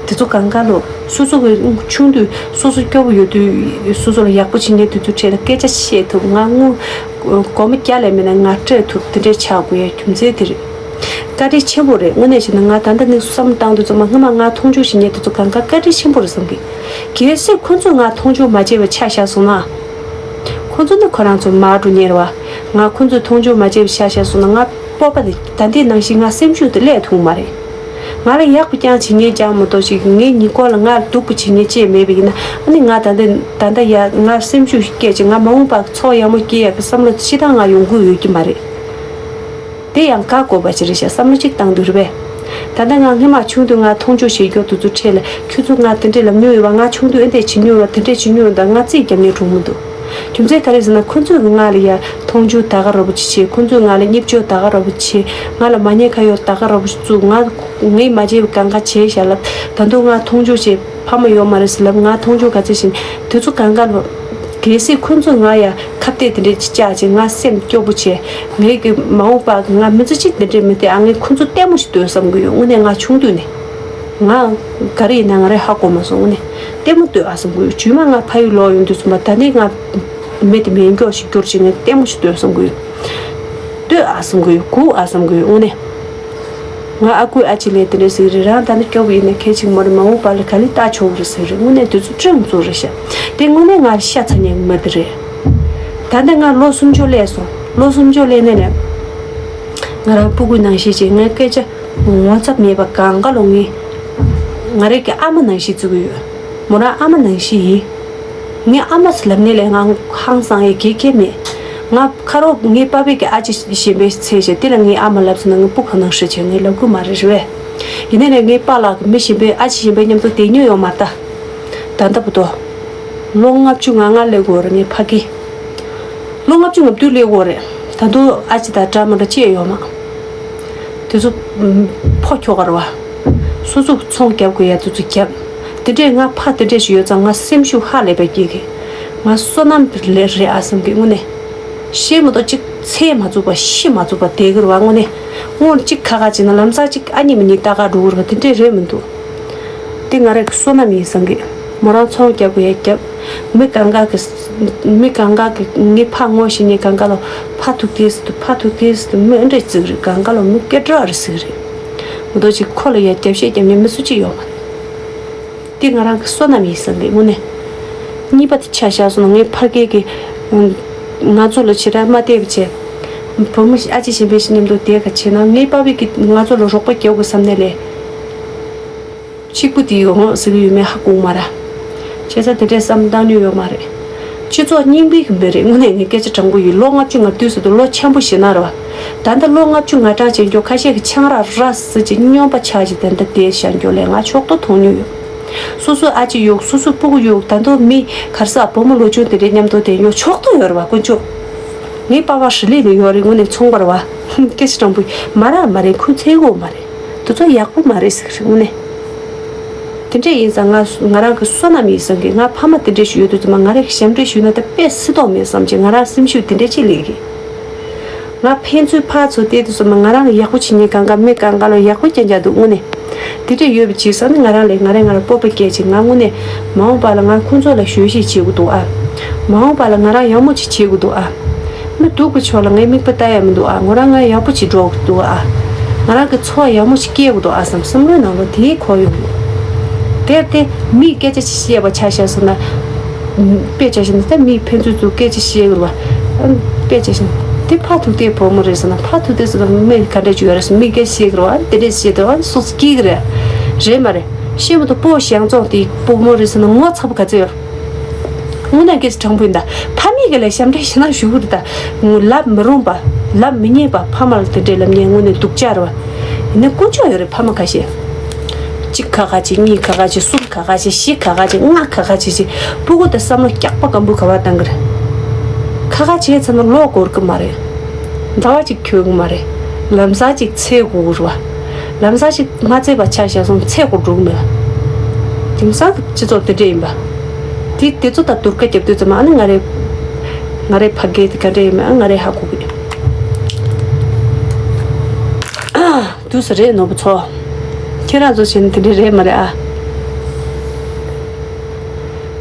དེ་ཚོ་གང་ག་ལོ། སོ་སོ་གི་ཆུང་དུས་སོ་སོ་སྐྱོ་པོ་ཡོད་དུས་སོ་སོ་ལ་ཡག་པོ་བྱེད་མཁན་དེ་ཚོའི་གྲས་ལ་སྐད་ཆ་བཤད་ཐུབ་ང་དངུལ་སྒོར་མོ་བརྒྱ་ལས་མེད་ན་ང་སྤྲད་ཐུབ་དེ་འདྲས་ཆགས་དགོས་ཡ་རྒྱུ་མཚན་དེ་རེད། བཀའ་དྲིན་ཆེན་པོ་རེད། དངོས་གནས་བྱས་ན་ང་ད་ལྟ་ནས་བསམ་བློ་བཏང་དུས་ཚང་མ་སྔོན་མ་ང་མཐོང་ཆུང་བྱེད་མཁན་དེ་ཚོ་གང་ག་བཀའ་དྲིན་ཆེན་པོ་རེད་བསམ་གི། གལ་སྲིད་ཁོ་ཚོས་ང་མཐོང་ཆུང་མ་བྱས་པའི་ཆ་བཞག་སོང་ན། ཁོ་ཚོ་ནི་ཁོ་རང་ཚོ་མར་འགྲོ་ཉེར་བ། ང་ཁོ་ཚོས་མཐོང་ཆུང་མ་བྱས་པའི་ཆ་བཞག་སོང་ན་ང་སྤོབས་པ་དེ་ད་ལྟའི་ནང་བཞིན་ང་སེམས་ཤུགས་དེ་སླེབས་ཐུབ་མ་རེད། ང་ལ་ཡག་པོ་རྐྱང་བྱེད་མཁན་རྐྱང་མ་གཏོགས་ཅིག་ངའི་ཉེ་འཁོར་ལ་ང་ལ་སྡུག་པོ་བྱེད་མཁན་ཅིག་མེད་པ་ཡིན་ན། ཨ་ནི་ང་ད་ལྟ་ད་ལྟ་ཡ་ང་སེམས་ཤུགས་སྐྱེད་ཅིག་ང་མ་འོངས་པ་འཚོ་ཡག་མོ་སྐྱེལ་ཡག་གི་བསམ་བློ་ཅི་ད་ང་ཡོང་གི་ཡོད་ཀྱི་མ་རེད། དེ་ཡང་བཀག་དགོས་པ་ཅིག་རེད་ཤག་བསམ་བློ་གཅིག་བཏང་དུས་རེད་པས། ད་ལྟ་ང་སྔོན་མ་ཆུང་དུས་ང་མཐོང་ཆུང་བྱེད་རྒྱུ་དེ་ཚོ་འཕྲད་ལ། ཁྱོད་ཚོ་ང་དེ་འདྲས་ལབ་མྱོང་ཡོད་པ། ང་ཆུང་དུས་ཨེ་འདྲས་བྱེད་མྱོང་ཡོད་པ། དེ་འདྲས་བྱེད་མྱོང་ཡོད་པ། ད་ང་རྩིས་རྒྱབ་ནས་གྲོངས་མི་འདུག་རྒྱུ་མཚན་ག་རེ་ཟེར་ན། ཁོ་ཚོས་ང་ལ་ཡ་མཐོང་ཆུང་ད་ག་ར་བོ་ཅིག་བྱེད། ཁོ་ཚོས་ང་ལ་བརྙས་བཅོས་ད་ག་ར་བོ་བྱེད། ང་ལ་མ་ཉེས་ཁ་གཡོག་ད་ག་ར་བོ་ཅིག་བཙུགས། ང་ངས་མ་བྱས་པའི་གང་ག་བྱས་ཤག་ལབ། ད་དུང་ང་མཐོང་ཆུང་བྱེད། ཕ་མ་ཡོད་མ་རེད་ཟེར་ལབ། ང་མཐོང་ཆུང་ག་ཚོད་བྱེད། དེ་ཚོ་གང་ག་ལ། གལ་སྲིད་ཁོ་ཚོས་ང་ཡ་ཁ་གཏད་དེ་འདྲས་ཅིག་བཅག་བྱས་ང་སེམས་སྐྱོ་པོ་བྱས། ངས་ཀྱི་མ་འོངས་པ་ང་མི་ཚེ་གཅིག་དེ་འདྲས་མི་བསྡད་ཨ། ངས་ཁོ་ཚོ་ལྟད་མོ་ཞིག་ལྟོས་བསམ་གི་ཡོད། དངོས་གནས་ང་ཆུང་དུས་ནས། ང་ག་རེ་ཡིན་ན་ང་རེ་ཧ་གོ་མ་སོང་། དངོས་གནས་ལྟད་མོ་ལྟོས་ཨ་བསམ་གི་ཡོད། རྗེས་མ་ང་ཕ་ཡུལ་ལོག་ཡོང་དུས་ཙམ་པ་ད་ནི་ང་མི་དེ་མེད་མགྱོགས་ཤིག་གྱུར་ཅིག་ངས་ལྟད་མོ་ཞིག་ལྟོས་བསམ་གི་ཡོད། ལྟོས་ཨ་བསམ་གི་ཡོད། སྒུག་ཨ་བསམ་གི་ཡོད། དངོས་གནས། ང་ཨ་ཁུ་ཨ་ཅེ་ལགས་དེ་འདྲས་ཟེར་གི་རེད། རང་ད་ནི་སྐྱོ་པོ་ཡིན་ན་གལ་ཆེན་མ་རེད། མ་འོངས་པ་ལ་ག་ལེར་ལྟ་ཆོག་གི་རེད་ཟེར་གི་རེད། དངོས་གནས་དེ་ཚོ་སྤྲང་ཚོ་རེད་ཤག་དེ་དངོས་གནས་ང་ལ་ཤ་ཚ་མཁན་མི་དེ་རེད། ད་ལྟ་ང་ལོ་སུམ་ཅུ་སླེབས་སོང་། ལོ་སུམ་ཅུ་སླེབས་ནས་ནས་ང་རང་སྤུ་གུ་ནང་བཞིན་བྱས། ངའི་སྐད་ཆ་ངོ་ཚབ་མེད་པ་གང་ག་ལོ་ངས་ང་རང་གི་ཨ་མ་ནང་བཞིན་བརྩི་གི་ཡོད། མོ་རང་ཨ་མ་ནང་བཞིན་ཡིན། ངའི་ཨ་མ་ཟེར་ལབ་ནས་ལས་ང་ཧང་སང་ཡས་གེ་གེ་མེད། ང་ཁ་རོག་ངའི་པ་ཕས་ཀྱི་ཨ་ཅེ་གཞན་པའི་ཚེ་བྱས་དེ་ལ་ངའི་ཨ་མ་ལབ་ཟེར་ན་ངའི་སྤུ་གུ་ནང་ཧྲི་བྱས་ངས་ལབ་གི་མ་རེད་རེད་པས། ཡིན་ནའི་ལས་ངའི་པཱ་ལགས་ཀྱི་མི་གཞན་པའི་ཨ་ཅེ་གཞན་པའི་མཉམ་དུ་བསྡད་མྱོང་ཡོད་མ་རེད་ད། ད་ལྟ་བར་དུ། ལོ་ལྔ་བཅུ་ང་ལྔ་སླེབས་ཡོད་རེད་ངའི་ཕ་གི། ལོ་ལྔ་བཅུ་ང་བདུན་སླེབས་ཡོད་རེད། ད་དུང་ཨ་ཅེ་དང་འདྲ་མི་འདྲ་ཅི་ཡང་ཡོད་མ། དེ་ཚོ་ཕོ་ཁྱོ་ག་རེད་པ། སོ་སོ་ཚོང་རྒྱབ་དགོས་ཡ་དེ་ཚོ་རྒྱབ། དེ་འདྲས་ང་ཕ་དེ་འདྲས་ཞིག་ཡོད་ཙང་ང་སེམས་ཤུགས་ཧ་ལས་པ་སྐྱེ་གི། ང་བསོད་ནམས་ལས་རེད་ཨ་བསམ་གི་དངོས་གནས། བཤད་མ་གཏོགས་གཅིག་ཚེ་མ་བཙུགས་པ་ཤི་མ་བཙུགས་པ་བསྡད་གི་རེད་པ་དངོས་གནས། སྔོན་གཅིག་ཁ་ཁ་བྱས་ན་ལམ་སང་གཅིག་ཨ་གཉིས་མ་གཉིས་ལྟ་ག་འགྲོ་གི་རེད་པ། དེ་འདྲས་རེད་མི་འདུག་དེ་ང་རང་གི་བསོད་ནམས་ཡིན་བསམ་གི། མོ་རང་ཚོང་རྒྱབ་དགོས་ཡ་རྒྱབ། མི་གང་ག་གི། མི་གང་ག་གི་ངའི་ཕ་ངོ་ཤེས་མཁན་གང་ག་ལ་ཕ་ཐུག་དེས་དུ་ཕ་ཐུག་དེས་དུ་མི་འདྲ་ཟིག་རེད། གང་ག་ལ་མི་སྐད་གྲགས་རེད་ཟིག་རེད། མི་འདུག་ཅིག་ཁོ་ལ་ཡ་རྒྱབ་བཤད་རྒྱབ་མཁན་མི་སུ་གཅིག་ཡོད་མ་རེད། དེ་ང་རང་གི་བསོད་ནམས་ཡིན་བསམ་གི་དངོས་གནས། གཉིས་པ་དེ་ཆ་བཞག་སོང་ན་ངའི་ཕ་སྐད་ཀྱི། ང་ཚོ་ལ་ཞེ་དྲག་མ་བལྟས་པ་བྱས། བུ་མོ་ཨ་ཅེ་གཞན་པའི་ཞིག་མཉམ་དུ་བསྡད་ག་བྱས་ན་ངའི་པ་ཕས་ཀྱི་ང་ཚོ་ལ་རོགས་པ་རྒྱག་དགོས་བསམ་ནས་ལས། གཅིག་པུ་དེ་ཡོང་ཟེར་གི་ཡོད་མེད་ཧ་གོ་མ་ར། བྱས་ཙང་དེ་འདྲས་བསམ་བཏང་མྱོང་ཡོད་མ་རེད། སྤྱི་ཚོགས་རྙིང་པའི་གི་མི་རེད། དངོས་གནས་ངས་སྐད་ཆ་དྲང་པོ་ཡིན། ལོ་ལྔ་བཅུ་ང་བདུན་ཟེར་དུས་ལོ་ཆེན་པོ་ཞིག་ན་རེད་པ། ད་ལྟ་ལོ་ལྔ་བཅུ་ང་གྲངས་ཅན་མགྱོགས་ཁ་ཤས་ཀྱི་ཆང་རག་ར་ཟེར་གྱི་སྨྱོན་པ་ཆགས་ཀྱི་དེ་འདྲ་བསྡད་བཞག་རྒྱུ་ལས་ང་ཆོག་ཏུ་མཐོང་མྱོང་ཡོད། སོ་སོའི་ཨ་ཅེ་ཡོད། སོ་སོའི་སྤུ་གུ་ཡོད། ད་དུང་མི་ག་རེ་ཟ་བུ་མོ་ལོ་ཆུང་དེ་འདྲའི་མཉམ་དུ་བསྡད་ཡོད་ཆོག་ཏུ་ཡོད་རེད་པ་དཀོན་མཆོག་ངའི་པ་ཕ་ཧྲི་ལི་ལ་ཡོད་རེད། དངོས་གནས་ཚོང་པ་རེད་པ། སྐད་ཆ་དྲང་པོ་ཡིན། མ་ར་མ་རེད། ཁོ་ཚེ་གོ་མ་རེད། དེ་ཚོ་ཡག་པོ་མ་རེད་ཟེར་གི་རེད་དངོས་གནས། དེ་འདྲས་ཡིན་ཙང་ང་ང་རང་གི་བསོད་ནམས་ཡིན་བསམ་གི། ང་ཕ་མ་དེ་འདྲས་ཞིག་ཡོད་དུས་ཙམ་པ་ང་རང་གི་ཞབས་འདྲེན་ཞུས་ན་ད་དཔེ་སྲིད་དོགས་མེད་བསམ་གྱི་ང་རང་སེམས་ཤུགས་དེ་འདྲས་ཅིག་སླེབས་གི། ང་ཕན་ཚུན་ཕར་ཚུར་བལྟས་དུས་ཙམ་པ་ང་རང་གི་ཡག་པོ་བྱེད་མཁན་གང་ག་མི་གང་ག་ལ་ཡག་པོ་རྐྱང་རྐྱང་འདུག་དངོས་གནས། དེ་འདྲས་ཡོད་པ་བྱས་ཙང་ནི་ང་རང་ལས་ང་རང་ང་རང་སྤོབས་པ་སྐྱེས་བྱས། ང་དངོས་གནས་མ་འོངས་པ་ལ་ང་ཁོང་ཚོ་ལ་ཞབས་ཕྱི་བྱེད་དགོས་འདུག་ཨ། མ་འོངས་པ་ལ་ང་རང་ཡག་མོ་ཅིག་བྱེད་དགོས་འདུག་ཨ། མི་སྡུག་པའི་ཕྱོགས་ལ་ངའི་མིག་དཔེ་ལྟ་ཡ་མི་འདུག་ཨ། ང་རང་ང་ཡག་པོ་ཅིག་འགྲོ་དགོས་འདུག་ཨ། ང་རང་གི་འཚོ་བ་ཡག་མོ་ཅིག་སྐྱེལ་དགོས་འདུག་ཨ་བསམ་བསམ་བློའི་ནང་ལ་དེའི་འཁོར་ཡོང་གི། དེར་དེ་མིས་སྐད་ཆ་ཅིག་བཤད་པ་ཆ་བཞག་སོང་ན། དཔེ་ཆ་བཞག་ན་ད་མིས་ཕན་ཚུན་ཚོ་སྐད་ཆ་བཤད་དགོས་པ། དཔེ་ཆ་བཞག་ན་དེ་ཕ་ཐུག་དེ་བུ་མོ་རེད་ཟེར་ན་ཕ་ཐུག་དེ་ཟེར་ན་མི་ག་འདྲ་ཅིག་ཡོད་རེད་ཟེར་མིས་སྐད་ཆ་བཤད་དགོས་པ་དེ་འདྲས་བཤད་དགོས་པ་སོ་སོ་སྐྱིད་གི་རེད། རེད་མ་རེད། ཤེས་མི་ཐུབ་སྤོ་ཞང་ཙོང་དེ་བུ་མོ་རེད་ཟེར་ན་ངོ་ཚ་པོ་ག་ཚོད་ཡོད། དངོས་གནས་སྐད་ཆ་དྲང་པོ་ཡིན་ད། ཕ་མེས་ཀྱི་ལས་ཞབས་འདྲེན་ཞེ་ན་ཞུ་གི་རེད་ད། ངོ་ལབ་མི་རུང་པ། ལབ་མི་ཉན་པ་ཕ་མ་ལ་དེ་འདྲས་ལབ་ཉན་དངོས་གནས་སྡུག་ཅག་རེད་པ། ཡིན་ན་དཀོན་མཆོག་ཡོད་རེད་ཕ་མ་ཁ་ཤས། གཅིག་ཁ་ཁ་བྱེད་གཉིས་ཁ་ཁ་བྱེད་གསུམ་ཁ་ཁ་བྱེད་བཞི་ཁ་ཁ་བྱེད་ལྔ་ཁ་ཁ་བྱེད་ཅེས་སྤུ་གུ་དེ་བསམ་བློ་སྐྱག་པ་སྐམ་པོ་ག་བ་བཏང་གི་རེད། ཁ་ཁ་བྱས་ཚར་ན་ལོག་འགོར་གི་མ་རེད། ཟླ་བ་གཅིག་འཁྱོལ་གི་མ་རེད། ལམ་སང་གཅིག་ཚད་དགོས་གི་རེད་པ། ལམ་སང་ཞིག་མ་བཙལ་བ་ཆ་བཞག་སོང་ཚེ་འཁོར་འགྲོ་གི་མེད། དེང་སང་གི་སྤྱི་ཚོགས་དེ་འདྲས་ཡིན་པ། དེ་དེ་ཚོ་དང་བསྡུར་ཁ་རྒྱབ་དུས་ཙམ་ཨ་ནི་ང་རེ། ང་རེ་ཕ་གི་དེ་ག་འདྲས་ཡིན་མིན་ཨ་ང་རེ་ཧ་གོ་གི། དུས་སུ་རེད་ནོར་བུ་ཚོ། ཁྱེད་རང་ཚོ་བྱས་ན་དེ་འདྲས་རེད་མ་རེད་ཨ།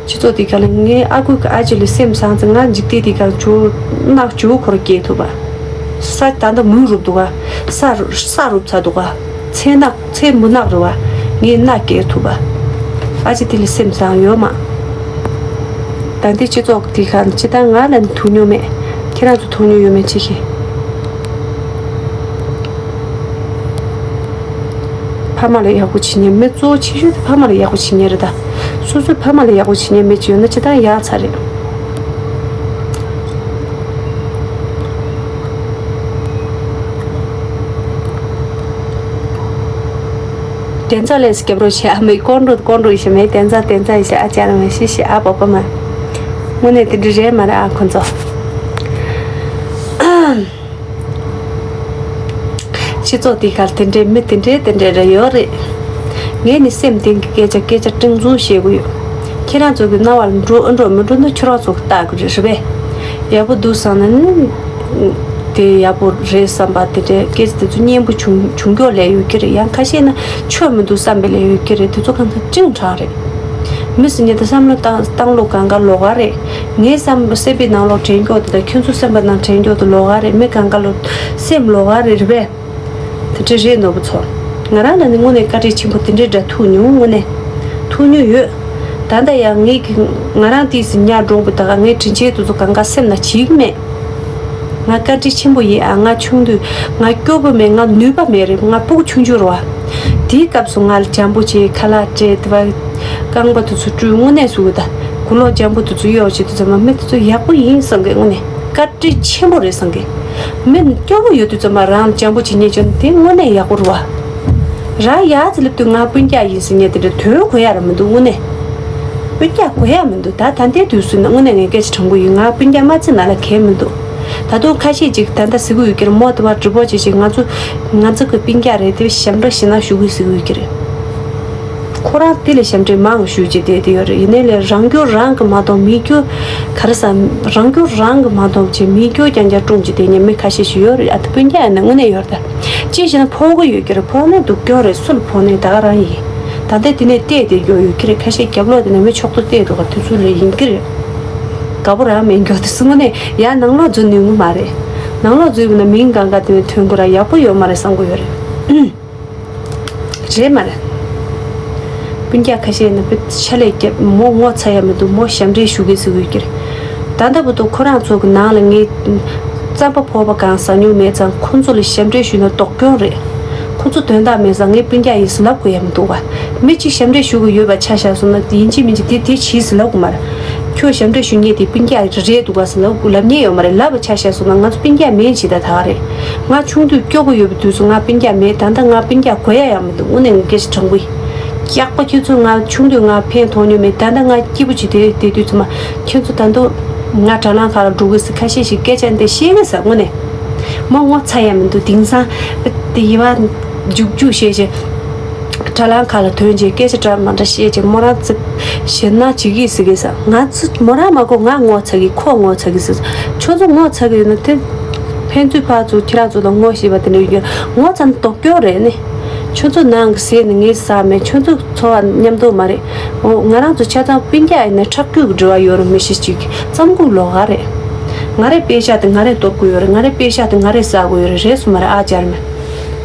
སྤྱི་ཚོགས་དེ་ག་ལ་ངའི་ཨ་ཁུ་གི་ཨ་ཅེ་ལ་སེམས་བཟང་ཙང་ང་འཇིག་རྟེན་དེ་ག་ཇོ་ནག་ཇོ་འཁོར་སྐྱེལ་ཐུབ་པ། ས་ད་ལྟ་མུན་རུབ་འདུག་ག་ས་རུ་ས་རུབ་ཚར་འདུག་ག་ཚེ་ནག་ཚེ་མུན་ནག་རེད་པ། ངས་ནག་སྐྱེལ་ཐུབ་པ། ཨ་ཅེ་དེ་ལ་སེམས་བཟང་ཡོད་མ། ད་ལྟའི་སྤྱི་ཚོགས་དེ་ག་ཅི་ད་ང་ལ་ནི་ཐུག་མྱོང་མེད། ཁྱེད་རང་ཚོ་ཐུག་མྱོང་ཡོད་མེད་ཅི་ཤེས། ཕ་མ་ལ་ཡག་པོ་བྱེད་མཁན། མི་གཙོ་བོ་ཆེ་ཤོས་དེ་ཕ་མ་ལ་ཡག་པོ་བྱེད་མཁན་རེད་ད། སོ་སོའི་ཕ་མ་ལ་ཡག་པོ་བྱེད་མཁན་མི་གཅིག་ཡོད་ན་ཅི་ལྟར་ཡག་ཚ་རེད། དན་ཚ་ལས་སྐྱབས་རོགས་བྱེད་ཨ་མའི་ཀོང་འགྲོ་ཀོང་འགྲོ་ཡི་ཤ་མེད། དན་ཚ་དན་ཚ་ཡི་ཤ་ཨ་ཅག་ར་མ་ཤི་ཤི་ཨ་པ་པ་མ། དངོས་གནས་དེ་འདྲ་རེད་མ་རེད་ཨ་ཁོ་ཚོ། སྤྱི་ཚོགས་དེ་གར་དེ་འདྲའི་མི་དེ་འདྲའི་དེ་འདྲའི་རེ་ཡོད་རེད། ངས་ནི་སེམས་གཏིང་གི་སྐད་ཆ་སྐད་ཆ་སྤྲིང་ཚུལ་བཤད་གི་ཡོད། ཁྱེད་རང་ཚོ་གི་རྣ་བར་འགྲོ་ཨ་འགྲོ་མི་འགྲོ་ན་ཁྱོད་རང་ཚོ་གི་ལྟ་གི་རེད་རེད་པས། ཡག་པོ་འདུག་བསམ་ན་ནི། དེ་ཡག་པོ་རེད་བསམ་པ་དེ་འདྲའི་སྐད་ཆ་དེ་ཚོ་སྙན་པོ་བྱུང་བྱུང་མགྱོགས་ལས་ཡོད་ཀྱི་རེད། ཡང་ཁ་ཤས་ན་ཆོ་མི་འདུག་བསམ་པའི་ལས་ཡོད་ཀྱི་རེད། དེ་ཚོ་གང་ཚ་སྤྲིང་དྲགས་རེད། མི་སུ་ཉིད་དུ་བསམ་བློ་བཏང་བཏང་ལུགས་གང་ག་ལོགས་ཀ་རེད། ངའི་བསམ་སེམས་པའི་ནང་ལོགས་དྲན་རྒྱུ་དེ་དང་ཁྱོད་ཚོ་སེམས་པ་ནང་དྲན་རྒྱུ་དེ་ལོགས་ཀ་རེད། མི་གང་ག་ལོ་སེམས་ལོགས་ཀ་རེད་རེད་པས། དེ་འདྲ་རེད་ནོར་བུ་ཚོ། ང་རང་ལ་ནི་དངོས་གནས་བཀའ་དྲིན་ཆེན་པོ་དེ་འདྲའི་འདྲ་ཐུག་མྱོང་དངོས་གནས། ཐུག་མྱོང་ཡོད། ད་ལྟ་ཡང་ངའི་གི་ང་རང་དེས་སུ་ཉག་འགྲོ་བུ་ད་ག་ངའི་དྲིན་ཆེན་དེ་ཚོ་གང་ག་སེམས་ན་བྱེད་གི་མེད། ང་བཀའ་དྲིན་ཆེན་པོ་ཡིན་ཨ། ང་ཆུང་དུས་ང་སྐྱོ་པོ་མེད། ང་ནུས་པ་མེད་རེད། ང་སྤུ་གུ་ཆུང་ཆུང་རེད་བ། དེའི་སྐབས་སུ་ང་ལ་འཇམ་པོ་བྱས་ཁ་ལག་སྤྲད་དེ་བ། རྐང་པ་དེ་ཚོ་བཀྲུས་དངོས་གནས་སུ་གི་ད། གུ་ལོག་འཇམ་པོ་དེ་ཚོ་གཡོག་བྱེད་དུས་ཙམ་པ་མི་དེ་ཚོ་ཡག་པོ་ཡིན་བསམ་གི་དངོས་གནས་བཀའ་དྲིན་ཆེན་པོ་རེད་བསམ་གི། མི་སྐྱོ་པོ་ཡོད་དུས་ཙམ་པ་རང་འཇམ་པོ་བྱེད་ཉེན་ཆོག་ན་དེ་དངོས་གནས་ཡག་པོ་རེད་བ། རང་ཡར་ཙི་སླེབས་དུས་ང་སྤུན་ཀྱག་ཡིན་ཟེར་ཉེན་དེ་འདྲ་དོན་གོ་ཡ་ར་མི་འདུག་དངོས་གནས། སྤུན་ཀྱག་གོ་ཡ་མི་འདུག་ད་ད་ལྟའི་དུས་སུ་ནི་དངོས་གནས་ངས་སྐད་ཆ་དྲང་པོ་ཡིན། ང་སྤུན་ཀྱག་མ་བརྩི་ན་ལ་གལ་མི་འདུག་ད་དུང་ཁ་ཤས་ཅིག་ད་ལྟ་ཟེར་གི་ཡོད་ཀྱི་རེད། མོ་དེ་བ་གྲི་པོ་ཅིག་ཅིག་ང་ཚོ་ང་ཚོ་གི་སྤུན་ཀྱག་རེད་དེ་ཞབས་འདྲ་ཞེ་ན་ཞུ་གི་ཟེར་གི་ཡོད་ཀྱི་རེད། ཁོ་རང་དེ་ལས་ཞབས་འདྲ་མང་ཞུ་ཅིག་བསྡད་དེ་ཡོད་རེད། ཡིན་ནའི་ལས་རང་རྒྱུ་རང་གི་མ་གཏོགས་མི་རྒྱུ་ག་རེ་ཟ། རང་རྒྱུ་རང་གི་མ་གཏོགས་ཅིག་མི་རྒྱུ་རྐྱང་རྐྱང་སྲུང་ཅིག་བསྡད་མཁན་མི་ཁ་ཤས་ཤིག་ཡོད་རེད། ཨ་ད་སྤུན་ཀྱག་ཡིན་ན་དངོས་གནས་ཡོད་རེད། ད་ཅི་ཞེ་ན་ཕོག་གི་ཡོད་ཀྱི་རེད། ཕོག་ནས་སྡུག་གྱོང་རེད། སུ་ལ་ཕོག་ནས་ད་ག་རང་ཡིན། ད་ལྟ་དེ་ནས་བལྟས་བསྡད་རྒྱུ་ཡོད་ཀྱི་རེད། ཁ་ཤས་རྒྱབ་ལོག་དེ་ནས་མི་ཕྱོགས་སུ་བལྟས་འགྲོ་ག་དུས་ཚོད་ལ་ཡིན་གྱི་རེད། དགའ་པོ་རང་མེད་རྒྱུ་དེ་སུ་ངོ་ནས་ཡང་ནང་ལོགས་འཛུལ་ནུས་གི་མ་རེད། ནང་ལོགས་འཛུལ་བ་ན་མིང་གང་ག་དེ་ནས་ཐོན་གི་ར་ཡག་པོ་ཡོད་མ་རེད་བསམ་གི་ཡོད་རེད། རེད་མ་རེད། སྤུན་ཀྱག་ཁ་ཤས་ནི་དཔེ་ཆ་ལས་རྒྱབ་མོ་ངོ་ཚ་ཡ་མི་འདུག་མོ་ཞབས་འདྲེན་ཞུ་གི་ཟེར་གི་ཡོད་ཀྱི་རེད། ད་ལྟ་བར་དུ་ཁོ་རང་ཚོ་གི་ནང་ལ་ངས་རྩམ་པ་ཕོར་པ་གང་ཟ་མྱོང་མེད་ཙང་ཁོ་ཚོ་ལ་ཞབས་འདྲེན་ཞུས་ན་སྡུག་གྱོང་རེད། ཁོ་ཚོ་དོན་དག་མེད་ཙང་ངའི་སྤུན་ཀྱག་ཡིན་ཟེར་ལབ་དགོས་ཡ་མི་འདུག་བ། མི་གཅིག་ཞབས་འདྲེན་ཞུ་གི་ཡོད་པ་ཆ་བཞག་སོང་ན་ཡིན་གཅིག་མིན་གཅིག་དེ་དེ་བྱིས་ཟེར་ལབ་དགོས་མ་རེད། ཁྱོད་ཞབས་འདྲེན་ཞུ་མཁན་དེ་སྤུན་ཀྱག་རེད་འདུག་ག་ཟེར་ལབ་ལབ་མཁན་ཡོད་མ་རེད། ལབ་པ་ཆ་བཞག་སོང་ན་ང་ཚོ་སྤུན་ཀྱག་མེད་བྱེད་ད་ད་ག་རེད། ང་ཆུང་དུས་སྐྱོ་པོ་ཡོད་པའི་དུས་སུ་ང་སྤུན་ཀྱག་མེད། ད་ལྟ་ང་སྤུན་ཀྱག་དགོས་ཡ་ཡང་མི་འདུག་དངོས་གནས་ངས་སྐད་ཆ་དྲང་པོ་ཡིན། སྐྱག་པ་ཁྱེད་ཚོས་ང་ཆུང་དུས་ང་ཕན་ཐོགས་མྱོང་མེད། ད་ལྟ་ང་སྐྱིད་པོ་ཅིག་དེ་དེ་དུས་ཚོད་མ། ཁྱེད་ཚོ་ད་དུང་ང་དྲ་ལམ་ཁག་ལ་འགྲོ་དགོས་ཟེར་ཁ་ཤས་ཤིག་སྐད་ཆ་འདི་བཤད་གི་ཟེར་དངོས་གནས། མོ་ངོ་ཚ་ཡ་མི་འདུག་དེང་སང་དེ་ཡི་བ་རྒྱུག་རྒྱུག་བཤད་བྱས། དྲ་ལམ་ཁག་ལ་ཐོན་རྗེས་སྐད་ཆ་འདྲ་མ་འདྲ་བཤད་རྗེས་མོ་རང་ཚིག་ཞེད་སྣང་བྱེད་ཀྱི་ཟེར་གི་ཟེར། ང་ཚོ་མོ་རང་མ་གོ་ང་ངོ་ཚ་གི་ཁོ་ངོ་ཚ་གི་ཟེར། ཁྱོད་ཚོ་ངོ་ཚ་གི་ཡོད་ན་དེ་ཕན་ཚུན་ཕར་ཚུར་ཁྱེད་རང་ཚོ་ལ་ངོ་ཤེས་པ་དེ་འདྲ་ཡོད་ཀྱི་རེད། ངོ་ཚ་ན་སྡུག་གྱོང་རེད་ནི། ཁྱོད་ཚོ་ནང་གི་ཟས་ནི་ངས་ཟ་མེད། ཁྱོད་ཚོ་འཚོ་བ་མཉམ་དུ་མ་རེད། འོ་ང་རང་ཚོ་ཆ་ཚང་སྤུན་ཀྱག་ཡིན་ན་ཁྲག་རྒྱུད་ཀྱི་འབྲེལ་བ་ཡོད་རུང་མི་ཤེས་ཅིག་རྩམ་ཁུག་ལོགས་ཀ་རེད། ང་རའི་པེ་ཤག་དེ་ང་རས་གཏོར་དགོས་ཡོད་རེད། ང་རའི་པེ་ཤག་དེ་ང་རས་ཟ་དགོས་ཡོད་རེད། རེད་སོང་མ་རེད་ཨ་ཅར་མེད།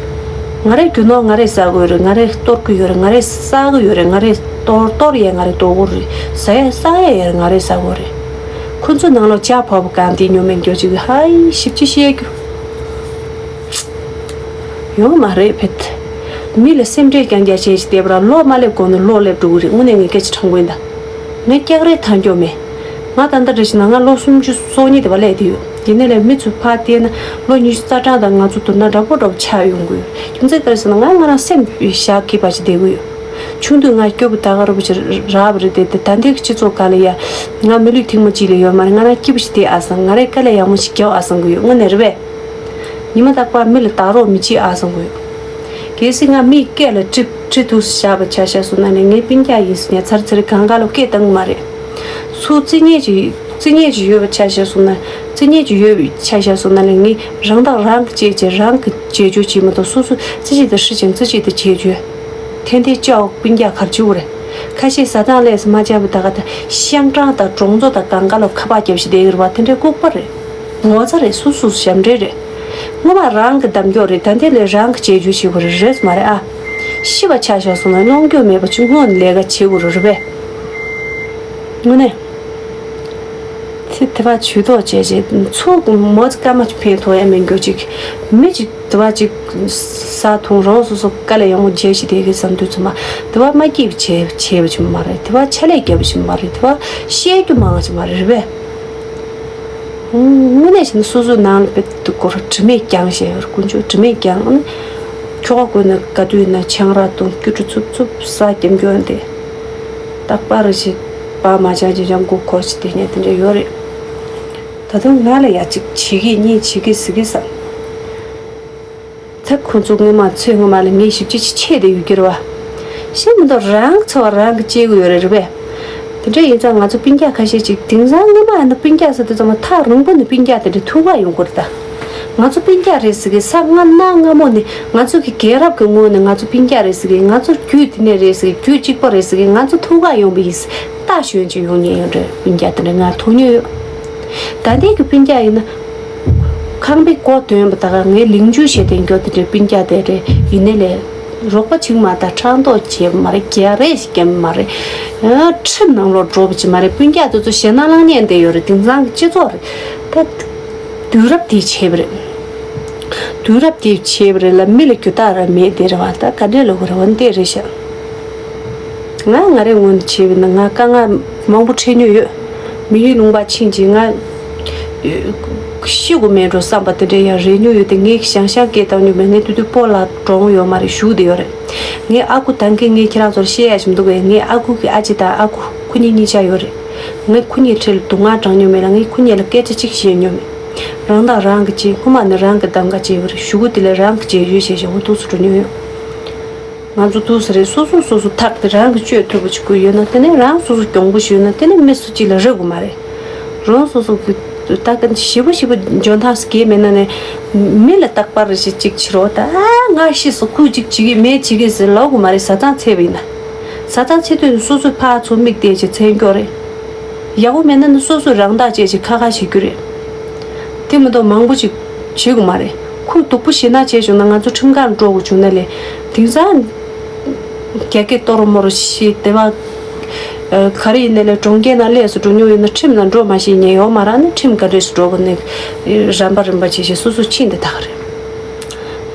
ང་རའི་རྒྱུ་ནོར་ང་རས་ཟ་དགོས་ཡོད་རེད། ང་རས་གཏོར་དགོས་ཡོད་རེད། ང་རས་ཟ་གི་ཡོད་རེད། ང་རས་གཏོར་གཏོར་ཡས་ང་རས་གཏོར་དགོས་རེད། ཟ་ཡས་ཟ་ཡས་ཡས་རེད། ང་རས་ཟ་དགོས་རེད། ཁོ་ཚོ་ནང་ལོགས་ཇ་ཕོར་པ་གང་དེ་ཉོ་མེད་འགྱོ་ཅིག་ཧའི་ཞིབ་ཅིག་བཤད་རྒྱུ་ཡོང་མ་རེད་ཕེད། མི་ལ་སེམས་ཁྲལ་རྐྱང་རྐྱང་བྱས་ཅིག་བསྡད་པ་ར་ལོ་མ་སླེབས་གོང་ནས་ལོ་སླེབས་འགྲོ་གི་རེད། དངོས་གནས་ངས་སྐད་ཆ་དྲང་པོ་ཡིན་ད། ངས་སྐྱག་རེ་ཐང་སྐྱོ་མེད། ང་ད་ལྟ་རེ་བཞིན་ང་ལོ་སུམ་ཅུ་སོ་གཉིས་དེ་བ་སླེབས་དེ་ཡོད། དེ་ནས་ལས་མི་ཚོ་ཕར་བལྟས་ན་ལོ་ཉི་ཤུ་རྩ་གྲངས་དང་ང་ཚོ་བསྡུར་ན་འདྲ་པོ་འདྲ་པོ་ཆགས་ཡོང་གི་ཡོད། རྒྱུ་མཚན་ག་རེ་ཟེར་ན་ང་ང་རང་སེམས་ཞག་གི་བ་ཞིག་བསྡད་གི་ཡོད། ཆུང་དུས་ང་སྐྱོ་པོ་ད་ག་རུ་བ་ཞིག་རག་པ་རེད་དེ། ད་ལྟའི་སྤྱི་ཚོགས་སྒང་ལ་ཡ་ང་མི་ལུས་ཐེངས་མ་གཅིག་ལས་ཡོད་མ་རེད། ང་རང་སྐྱིད་པོ་ཞིག་བསྡད་ཨ་སང་། ང་རའི་དཀའ་ལས་ཡག་མོ་ཞིག་རྒྱབ་ཨ་སང་གི་ཡོད། དངོས་གནས་རེད་པས། ཉི་མ་རྟག་པར་མི་ལ་བདག་རོགས་མི་བྱེད་ཨ་སང་གི་ཡོད། གལ་སྲིད་ང་མིའི་སྐད་ལ་ཁྲི་ཁྲི་ཐུག་བཞག་པ་ཆ་བཞག་སོང་ན་ནི་ངའི་སྤུན་ཀྱག་ཡིན་ཟེར་ནས་ཚར་ཚར་གང་ག་ལ་སྐད་བཏང་གི་མ་རེད། སུ་རྩིས་ཉེས་ཀྱི་རྩིས་ཉེས་ཀྱི་ཡོད་པ་ཆ་བཞག་སོང་ན། རྩིས་ཉེས་ཀྱི་ཡོད་པ་ཆ་བཞག་སོང་ན་ནི་ངས་རང་བདག་རང་གི་བྱས་བྱས་རང་གི་བྱེད་རྒྱུ་བྱེད་མ་གཏོགས་སོ་སོ་རྩིས་གཅིག་ཏུ་ཧྲི་ཅིང་རྩིས་གཅིག་ཏུ་བྱེད་རྒྱུ། ཐན་ཐན་ཅོག་སྤུན་ཀྱག་གར་བཅུག་རེད། ཁ་ཤས་ཟ་སྟངས་ལས་སུ་མ་བྱས་པ་ད་ག་ད་ཤང་ཀྲང་དང་གྲོང་ཚོ་དང་གང་ག་ལ་ཁ་པར་རྒྱབ་ཤི་བསྡད་ཡོད་རེད་བ། དེ་འདྲའི་ལྐུགས་པ་རེད། ངོ་ཚ་རེད། སུ་སུ་ཞབས་འདྲེན་རེད། སྔོན་མ་རང་གི་གདམ་སྐྱོ་རེད། ད་འདི་ལས་རང་གི་བྱེད་རྒྱུ་བྱེད་དགོས་རེད། རེད་མ་རེད་ཨ། ཤི་བ་ཆ་བཞག་སོང་ན་གནོང་སྐྱོ་མེད་པ་ཅིག་སྔོན་ནས་ལས་ཀ་བྱེད་དགོས་རེད་རེད་པས། དངོས་གནས། ཚེ་ དེ་བ་ཇུས་གཏོགས་བྱས་རྗེས་ཚུགས་མོ་ཙི་སྐར་མ་ཕན་ཐོགས་ཡ་མེད་འགྱོ་ཅིག་མི་ཅིག་དེ་བ་ཅིག་ས་ཐོང་རང་སོ་སོ་དཀའ་ལས་ཡོང་བ་བྱས་ཤིག་དེ་གི་བསམ་དུས་ཚོད་མ་དེ་བ་མ་སྐྱིད་བྱས་བྱས་པ་ཅིག་མ་རེད། དེ་བ་ཕྱག་ལས་རྒྱབ་པ་ཅིག་མ་རེད། དེ་བ་བཤད་རྒྱུ་མང་ཅིག་མ་རེད་རེད་པས། དངོས་གནས་བྱས་ན་སོ་སོའི་ནང་ལ་དཔེ་དུ་སྐོར་དྲི་མས་བརྒྱངས་བཞག་ཡོད་རེད། དཀོན་མཆོག་དྲི་མས་བརྒྱངས་ནས་ཁྱོ་ག་ཀུན་ནས་དགའ་དུས་ན་ཆང་རག་འཐུང་སྐྱུ་བྲོ་འཚུབ་འཚུབ་ས་སྐྱེམ་སྐྱོན་ཏེ་རྟག་པར་ཞིག་པ་མ་ཆང་ཅི་ཆང་མགོ་འཁོར་ཞིག་དེ་ཉལ་དེ་འདྲ་ཡོད་རེད། ད་དུང་ང་ལ་ཡ་གཅིག་བྱེད་ཀྱི་གཉིས་བྱེད་ཀྱི་ཟེར་གྱི་བསམ། ཚེ་ཁོ་ཚོ་སྔོན་མ་ཚེ་སྔོན་མ་ལ་ངས་ཞིབ་ཅིག་ཆེད་དུ་ཡོད་ཀྱི་རེད་བ། ཤེས་མི་འདུག་རང་ཚོ་རང་གི་སྐྱེ་དགོས་ཡོད་རེད་རེད་པས། དེ་འདྲ་ཡིན་ཙང་ང་ཚོ་སྤུན་ཀྱག་ཁ་ཤས་ཅིག་དེང་སང་སྔོན་མ་ཡིན་ན་སྤུན་ཀྱག་ཟེར་དུས་ཙམ་པ་ཐག་རིང་པོ་ནས་སྤུན་ཀྱག་དེ་འདྲ་ཐུག་ག་ཡོང་གི་རེད་ད། ང་ཚོ་སྤུན་ཀྱག་རེད་ཟེར་གི་ས་སྔ་གནའ་སྔ་མོ་ནས་ང་ཚོ་གི་རྒྱལ་རབས་ཀྱི་སྔོན་ནས་ང་ཚོ་སྤུན་ཀྱག་རེད་ཟེར་གི་ང་ཚོ་རྒྱུད་དེ་ནས་རེད་ཟེར་གི་རྒྱུད་གཅིག་པ་རེད་ཟེར་གི་ང་ཚོ་ཐུག་ག་ཡོང་པ་ཡིན་ཟེར་ལྟ་ཞོན་ཅིག་ཡོང་མཁན་ཡོད་རེད། སྤུན་ཀྱག་དེ་འདྲ་ང་ཐུག་མྱོང་ཡོད། ད་ལྟའི་གི་སྤུན་ཀྱག་ཡིན་ན། ཁང་པའི་སྒོ་ཐོན་པ་ད་ག་ངའི་ལིང་ཇུ་བྱེད་དེ་འགྱོ་དེ་འདྲའི་སྤུན་ཀྱག་དེ་རེད་ཡིན་ནའི་ལས། རོགས་པ་བྱེད་མ་ད་ཕྲག་དོག་བྱེད་མ་རེད། རྒྱག་རེས་ཤིག་བརྒྱབ་མ་རེད། ཁྲིམས་ནང་ལོགས་འགྲོ་བ་བྱེད་མ་རེད། སྤུན་ཀྱག་དེ་ཚོ་ཞེད་སྣང་ལངས་ཉན་བསྡད་ཡོད་རེད། དེང་སང་གི་སྤྱི་ཚོགས་རེད། ད་དུས་རབས་དེ་བྱས་པ་རེད། དུས་རབས་དེ་བྱས་པ་རེད་ལ་མི་ལ་རྒྱུ་དག་ར་མེད་དེ་རེད་བ། ད་ག་འདྲས་ལོ་གི་རེད་བ་འདི་རེད་ཤག་ང་ང་རའི་ངོས་ནས་བྱས་པ་ན་ང་དཀའ་ངལ་མང་པོ་འཕྲད་མྱོང་ཡོད། མི་ཡུལ་ལུང་པ་ཕྱིན་རྗེས་ང་ཤི་དགོས་མེད་འགྲོ་བསམ་པ་དེ་འདྲ་ཡང་རེ་མྱོང་ཡོད་དེ། ངས་ཞང་ཞང་སྐད་བཏང་མྱོང་མེད། ངས་དུས་དུས་སྤོ་ལགས་གྲོངས་ཡོད་མ་རེད། བཞུགས་བསྡད་ཡོད་རེད། ངའི་ཨ་ཁུ་ད་གིན་ངས་ཁྱེད་རང་ཚོར་བཤད་ཡ་ཞིག་འདུག་གས། ངའི་ཨ་ཁུ་གི་ཨ་ཅེ་དང་ཨ་ཁུ་ཁོ་གཉིས་གཉིས་ཆ་ཡོད་རེད། ངས་ཁོ་གཉིས་འཕྲད་ལ་སྡུག་བསྔལ་དྲངས་མྱོང་མེད་ལ་ངས་ཁོ་གཉིས་ལ་སྐད་ཆ་གཅིག་བཤད་མྱོང་མེད། རང་ཐག་རང་གིས་བཅད། སྔོན་མ་ནས་རང་གིས་གདམ་ག་བྱས་པ་རེད། གཞུག་གུ་དེ་ལས་རང་གིས་བཅད་ཡོད་ཞེས་བྱ་བ་འདུག་སེ་འགྲོ་མྱོང་ཡོད། ང་ཚོ་འདུག་སེ་རེད། སོ་སོ་སོ་སོ་ཐག་དེ་རང་གིས་གཅོད་ཐུབ་པ་ཅིག་དགོས་ཡོད་ན་དེ་ནས་རང་སོ་སོ་གྱོང་པོ་ཞིག་ཡོད་ན་དེ་ནས་མི་སུ་གཅིག་ལ་རེ་དགོས་མ་རེད། རང་སོ་སོ་གི་ད་ག་ཞེ་པོ་ཞེ་པོ་འཇོན་ཐང་ཞིག་གས་མེད་ན་ནས་མི་ལ་རྟག་པར་རེ་ཞིག་ཅིག་བྱེད་རོགས། ད་ཨ་ང་ཤི་སོང་ཁུ་ཅིག་བྱེད་ཀྱི་མེད་བྱེད་ཀྱི་ཟེར་ལབ་དགོས་མ་རེད། བཟའ་ཚང་འཚོལ་བ་ཡིན་ན། བཟའ་ཚང་འཚོལ་དུས་སོ་སོ་ཕར་ཚུར་མིག་བལྟས་བྱས་འཚོལ་རྒྱུ་རེད། ཡག་པོ་མེད་ན་ནི་སོ་སོས་རང་བདག་བྱས་བྱས་ཁ་ཁ་བྱེད་རྒྱུ་རེད། དེ་མ་གཏོགས་མང་པོ་ཅིག་བྱེད་དགོས་མ་རེད། ཁུ་སྡུག་པོ་ཞེ་ན་བྱས་བྱུང་ན་ང་ཚོ་ཁྲིམས་ཁང་འགྲོ་དགོས་བྱུང་ན་ལས། དེང་སང་རྒྱ་སྐད་ཏོ་རོ་མོ་རོ་ཤི་དེ་བ། ག་རེ་ཡིན་ན་ལས་གྲོང་ཁྱེར་ནང་ལས་སུ་འགྲོ་མྱོང་ཡོད་ན་ཁྲིམས་ནང་འགྲོ་མ་ཤེས་མཁན་ཡོད་མ་རེད། ནི་ཁྲིམས་ག་འདྲས་སུ་འགྲོ་དགོས་ནི་རམ་པ་རིམ་པ་བྱས་བྱས་སོ་སོ་ཕྱིན་དེ་དག་རེད།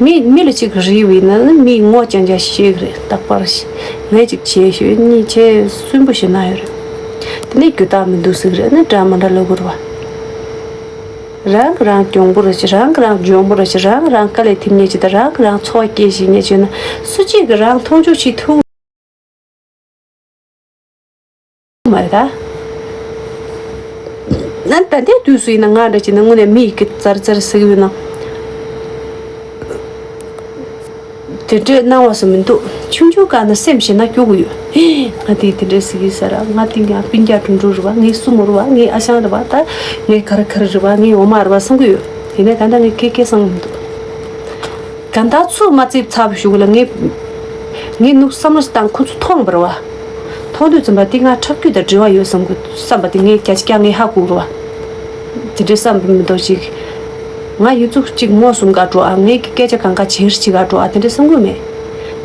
མི་མི་ལ་གཅིག་གིས་རེ་བས་ན་ནི་མིའི་ངོ་རྐྱང་རྐྱང་ཤེས་ཀྱི་རེད། རྟག་པར་ཞིག་ངས་གཅིག་བྱས་ཤོད་གཉིས་བྱས་སུན་པོ་ཞིག་ན་ཡོད་རེད། དེ་ནས་རྒྱུ་དག་མི་འདུག་ཟེར་གི་རེད། ནི་འདྲ་མི་འདྲ་ལབ་དགོས་རེད་བ། རང་གིས་རང་གྱོང་པོ་རེད་ཅེས། རང་གིས་རང་འཇོན་པོ་རེད་ཅེས། རང་རང་དཀའ་ལས་ཐེབས་ཉེན་ཅིག་དང་། རང་གིས་རང་འཚོ་བ་སྐྱེལ་ཤེས་ཉེན་ཅིག་ཡོད་ན་སུ་གཅིག་གིས་རང་མཐོང་ཆུང་བྱེད་ཐུབ་མ་རེད་ད། ན་ད་ལྟའི་དུས་སུ་ཡིན་ན་ང་འདྲ་བྱས་ན་དངོས་གནས་མི་ཡི་གེ་ཙར་ཙར་ཟེར་གི་ཡོད་ན། དེ་འདྲའི་སྣང་བ་སུ་མི་འདུག་ཆུང་ཆུང་སྒང་ནས་སེམས་ཞེད་སྣང་སྐྱོ་གི་ཡོད། ང་དེ་དེ་འདྲའི་ཟེར་གི་ས་ར། ང་དེ་ང་སྤུན་ཀྱག་དྲུང་དྲུང་རེད་བ། ངའི་སྲུ་མོ་རེད་བ། ངའི་ཨ་ཞང་རེད་བ། ད་ངའི་ག་རེ་ག་རེ་རེད་བ། ངའི་འོ་མ་རེད་བ་བསམ་གི་ཡོད། ཡིན་ནའི་ད་ལྟ་ངས་སྐད་སྐད་བསམ་གི་མི་འདུག་གང་ལྟར་ཚུར་མ་བརྩིས་ཚར་བ་ཞུ་གི་ལ། ངས་ངས་ནུབ་བསམ་བློ་ཞིག་བཏང་ཁོ་ཚོ་མཐོང་བ་རེད་བ། མཐོང་དུས་ཙམ་པ་དེ་ང་ཁྲག་རྒྱུད་དང་འབྲེལ་བ་ཡོད་བསམ་གི་བསམ་པ་དེ་ངས་བརྒྱ་ཆ་བརྒྱ་ངས་ཧ་གོ་གི་རེད་བ། དེ་འདྲའི་བསམ་པ་མི་འདུག་ཅིག་ང་ཡིན་ཚུགས་གཅིག་ངོ་སུམ་ག་འགྲོ་ཨ། ངའི་གི་སྐད་ཆ་གང་ག་བྱེར་ཅིག་ག་འགྲོ་ཨ། དེ་འདྲ་བསམ་གི་མེད།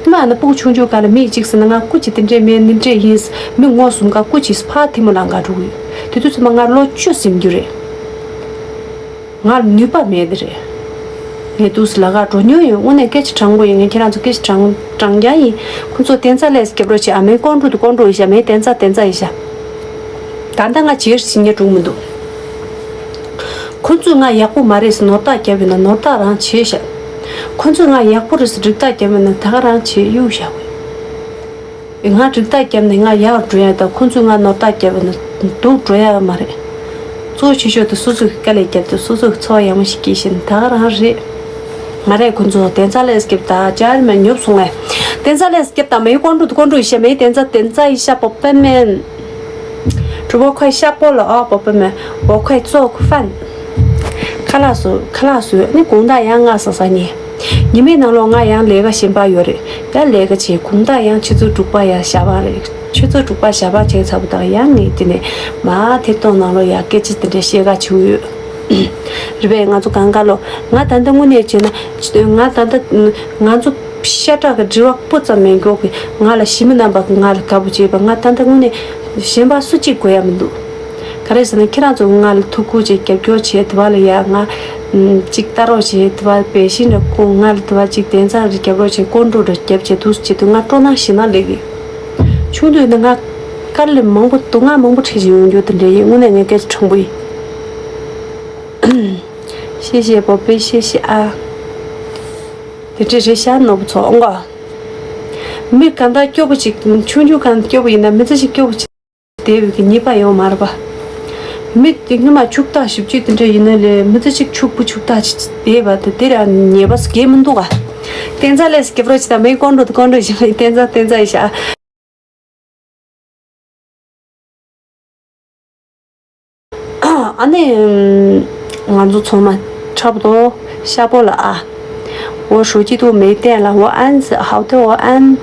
དེ་མ་ན་སྤུ་གུ་ཆུང་ཆུང་ག་ལ་མི་གཅིག་ཟེར་ན་ང་སྐུ་མཁྱེན་དེ་འདྲས་མེད་ནི་འདྲས་ཡིན། མི་ངོ་སུམ་ག་སྐུ་མཁྱེན་ཕར་ཐི་མོ་ལ་ག་འགྲོ་གི་ཡོད། དེ་དུས་ཚོད་མ་ང་ལོ་བཅུ་ཟིན་རྒྱུ་རེད། ང་ལ་ནུས་པ་མེད་དེ་རེད། ངས་དུས་སུ་ལ་ག་འགྲོ་མྱོང་ཡོད། དངོས་གནས་སྐད་ཆ་དྲང་པོ་ཡིན། ངས་ཁྱེད་རང་ཚོ་སྐད་ཆ་དྲང་དྲང་རྐྱང་ཡིན། ཁོ་ཚོ་དན་རྩ་ལས་སྐྱབས་རོགས་བྱེད་ཨ། མའི་ཀོང་ཀྲུག་དུ་ཀོང་ཀྲུག་ཡིན་ཤག་མའི་དན་རྩ་དན་རྩ་ཡིན་ཤག་ད་ལྟ་ང་བྱེར་ཞིག་ཉེ་དྲུག་མི་འདུག་ཁོ་ཚོས་ང་ཡག་པོ་མ་རེད་ཟེར་ནོར་བདག་བརྒྱབ་ཡོད་ན་ནོར་བདག་རང་བྱས་ཤག་ཁོ་ཚོས་ང་ཡག་པོ་རེད་ཟེར་འགྲིག་བདག་བརྒྱབ་ཡོད་ན་ད་ག་རང་བྱས་གཡུག་བཞག་གི་ཡོད། ང་འགྲིག་རྟགས་བརྒྱབ་ནས་ང་ཡག་འགྲོ་ཡ་དང་ཁོ་ཚོས་ང་ནོར་རྟགས་བརྒྱབ་ན་སྡུག་འགྲོ་ཡ་མ་རེད། གཙོ་ཆེ་ཤོས་དེ་སོ་སོ་གི་དཀའ་ལས་བརྒྱབ་སྟེ་སོ་སོ་གི་འཚོ་བ་ཡག་མོ་ཞིག་སྐྱེལ་ཤེས་ན་ད་ག་རང་རེད། མ་རེད་ཁོ་ཚོ་དན་རྩ་ལས་བརྒྱབ་ད་ཅར་མེད་ཉོབ་སོང་ངས། དན་རྩ་ལས་བརྒྱབ་ད་མེའི་ཀོང་ཀྲུག་ཏུ་ཀོང་ཀྲུག་ཡི་ཤ་མེའི་དན་རྩ་དན་རྩ་ཡི་ཤ་པོ་པེ་མེན། 主播快下播了啊，宝贝们，我快做饭。 ཁ་ལག་བཟོ་ཁ་ལག་བཟོས་ནི་དགོང་དག་ཡང་ང་ས་ས་ཉལ། ཉི་མའི་ནང་ལོགས་ང་ཡང་ལས་ཀ་གཞན་པ་ཡོད་རེད། ཡང་ལས་ཀ་བྱས་དགོང་དག་ཡང་ཆུ་ཚོད་དྲུག་པ་ཡང་ཞག་པ་རེད། ཆུ་ཚོད་དྲུག་པ་ཞག་པ་བྱས་ཚར་བ་དང་ཡང་ངས་དེ་ནས་མ་ཐེབས་གཏོང་ནང་ལོགས་ཡང་སྐད་ཆ་དེ་འདྲ་བཤད་ག་བྱུང་ཡོད། རེད་པས་ང་ཚོ་གང་ག་ལོ་ང་ད་ལྟ་དངོས་གནས་བྱས་ན་ང་ད་ལྟ་ང་ཚོ་ཤ་ཁྲག་གི་འབྲེལ་བ་སྤུ་ཙམ་མེད་མགྱོགས་ཀྱི་ང་ལ་ཞི་མི་རྣམ་པ་གི་ང་ལ་དགའ་པོ་བྱས་པ་ང་ད་ལྟ་དངོས་གནས་གཞན་པ་སུ་གཅིག་དགོས་ཡ་མི་འདུག་ག་རེ་ཟེར་ན་ཁྱེད་རང་ཚོ་ང་ལ་ཐུགས་ཁུར་བྱས་རྒྱབ་སྐྱོར་བྱས་དེ་བ་ལ་ཡ་ང་ཅིག་ལྟ་རོགས་བྱས་དེ་བ་བེ་ཤིན་ར་ཁོང་ང་ལ་དེ་བ་ཅིག་དན་ཚ་ར་རྒྱབ་རོགས་བྱས་ཀོན་ཀྲུ་ར་རྒྱབ་བྱས་དུས་བྱེད་དུས་ང་སྤྲོ་སྣང་ཞེ་དྲག་སླེབས་ཡོད། ཆུང་དུས་ནས་ང་དཀའ་ལས་མང་པོ་དུ་ང་མང་པོ་འཕྲད་བཞིན་ཡོང་རྒྱུ་དེ་འདྲ་ཡིན། དངོས་གནས་ངས་སྐད་ཆ་དྲང་པོ་ཡིན། ཤེས་ཤེས་པོ་པེ་ཤེས་ཤེས་ཨ། དེ་འདྲ་རེད་ཤག་ནོར་བུ་ཚོ་ཨང་གོ། མི་གང་ལྟར་སྐྱོ་པོ་ཅིག་ཆུང་ཆུང་གང་སྐྱོ་པོ་ཡིན་ན་མི་ཚེ་ཞིག་སྐྱོ་པོ་ཅིག་དེ་བས་ཀྱི་ཉེས་པ་ཡོད་མ་རེད་པ། མི་དེ་སྔོན་མ་ཕྱུག་བདག་ཞིབ་དཔྱོད་དེ་འདྲ་ཡིན་ན་ལས་མི་ཚེ་གཅིག་ཕྱུག་པོ་ཕྱུག་བདག་ཅིག་བསྡད་པ་དེ་དེ་ར་ཉེས་པ་སྐྱེ་མི་འདུག་ག་བསྟན་རྩ་ལས་སྐྱེ་བྲོ་ཅི་དང་མི་ཀོན་འགྲོ་དུ་ཀོན་འགྲོ་ཞིག་བསྟན་རྩ་བསྟན་རྩ་ཡི་ཤ། ཨ་ནི། ང་ཚོ་ཚང་མ་འཁྲབ་དོ་ཤ་པོ་ལ་ཨ། 我手机都没电了，我安好的我安。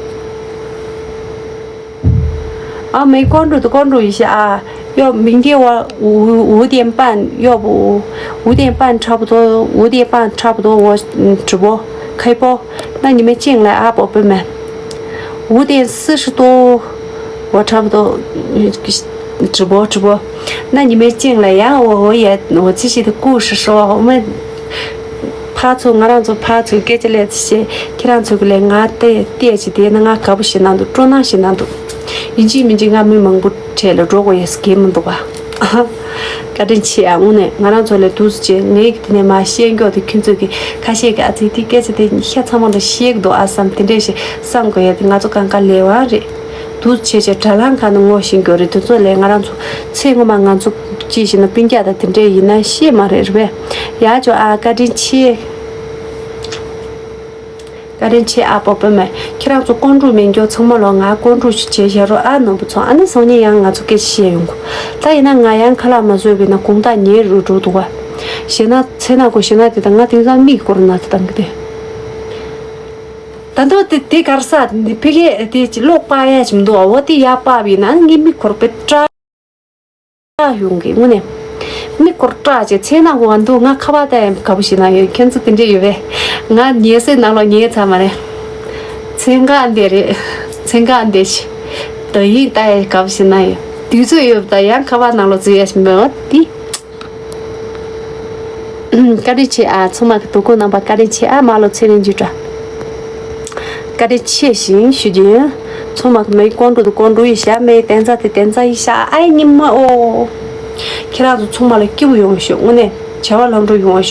啊，没关注的关注一下啊，要明天我五五点半，要不五点半差不多，五点半差不多我嗯直播开播，那你们进来啊，宝贝们。五点四十多，我差不多嗯直播直播，那你们进来呀，我我也我自己的故事说，我们。 ཕར་ཚུར་ང་རང་ཚོ་ཕར་ཚུར་སྐད་ཆ་ལས་ཚེ་ཁྱེད་རང་ཚོ་གི་ལས་ང་བལྟས་བལྟས་ཅི་དེ་ན་ང་དགའ་པོ་ཞེ་ན་འདུག་སྤྲོ་སྣང་ཞེ་ན་འདུག་ཡིན་གཅིག་མིན་གཅིག་ང་མི་མང་པོ་གྲས་ལ་འགྲོ་དགོས་ཡས་སྐད་མི་འདུག་ག་བཀའ་དྲིན་ཆེ་ཨ། དངོས་གནས་ང་རང་ཚོ་ལས་འདུག་སེ་བྱས་ངའི་གི་དེ་ནས་མ་བཤད་མགྱོགས་དེ་ཁྱོད་ཚོ་གི་ཁ་ཤས་ཀྱི་ཨ་ཙི་དེ་སྐད་ཆ་དེ་ཤ་ཚང་མ་ལ་བཤད་གི་འདུག་ཨ་བསམ་དེ་འདྲས་ཞིག་བསམ་དགོས་ཡས་དེ་ང་ཚོ་གང་ག་ལས་བ་རེད། དུ་བྱས་བྱས་དྲ་ལམ་ཁག་ནས་ངོ་ཤེས་མགྱོགས་རེད། དེ་ཚོ་ལས་ང་རང་ཚོ་ཚེ་སྔོན་མ་ང་ཚོ་ཅི་ཞིག་ན་སྤུན་ཀྱག་དང་དེ་འདྲས་ཡིན་ན་ཤེས་མ་རེད་རེད་པས། ཡ་ཅོ་ཨ་བཀའ་དྲིན་ཆེ། བཀའ་དྲིན་ཆེ་ཨ་པོ་པོ་མེ། ཁྱེད་རང་ཚོ་ཀོན་ཀྲུག་མེད་མགྱོགས་ཚང་མ་ལོ་ང་ཀོན་ཀྲུག་ཞིག་བྱས་བཞག་རོགས་ཨ་ནོར་བུ་ཚོ། ཨ་ནི་སང་ཉིན་ཡང་ང་ཚོ་སྐད་ཆ་བཤད་ཡོང་གོ། ད་ཡིན་ན་ང་ཡང་ཁ་ལག་མ་བཟོས་པས་ན་དགོང་དག་ཉལ་རུ་འགྲོ་འདུག་ག་ཞེ་ན་ཚེ་ན་གོ་ཞེ་ན་དེ་དང་ང་དེང་སང་མིག་སྐོར་ན་དེ་དང་གི་དེ། ད་དུང་དེ་དེ་གར་ས་འདི་ཕི་གེ་དེ་ལོག་པ་ཡ་ཅིག་འདུག་འོ་དེ་ཡ་པ་བི་ན་ངའི་མིག་སྐོར་པེ་སྐྲ་ཡོང་གི་དངོས་གནས། མིག་སྐོར་སྐྲ་ཅེ་ཚེ་ན་གོ་འདུག་ང་ཁ་བ་ད་ཡ་ག་བུ་ཞིག་ན་ཡོད་ཁྱེད་ཚོ་དེ་འདྲས་ཡོད་པས། ང་ཉལ་སའི་ནང་ལོགས་ཉལ་ཚར་མ་རེད། ཚེ་འགག་འདི་རེད། ཚེ་འགག་འདི་ཞིག་དོ་ཡིན་ད་ཡ་ག་བུ་ཞིག་ན་ཡོད་དུས་ཚོད་ཡོད་ད་ཡང་ཁ་བ་ནང་ལོགས་འཛུལ་ཡ་ཞིག་མེད་འོ་དེ། བཀའ་དྲིན་ཆེ་ཨ། ཚང་མ་གི་དོ་དགོང་རྣམ་པ་བཀའ་དྲིན་ཆེ་ཨ། མ་ལོ་ཚེ་རིང་རྒྱུད་དྲ། བཀའ་དྲིན་ཆེ་ཞིང་ཞུ་རྒྱུ་ཡིན། ཚང་མ་གི་མེ་ཀོང་ཀྲུག་དང་ཀོང་ཀྲུག་ཡི་ཤ་མེ་བསྟན་རྩ་དེ་བསྟན་རྩ་ཡི་ཤ་ཨའི་ཉི་མ་ཨོ། ཁྱེད་རང་ཚོ་ཚང་མ་ལ་སྐྱིད་པོ་ཡོང་ཤོག་དངོས་གནས་བྱ་བ་ལམ་འགྲོ་ཡོང་བ་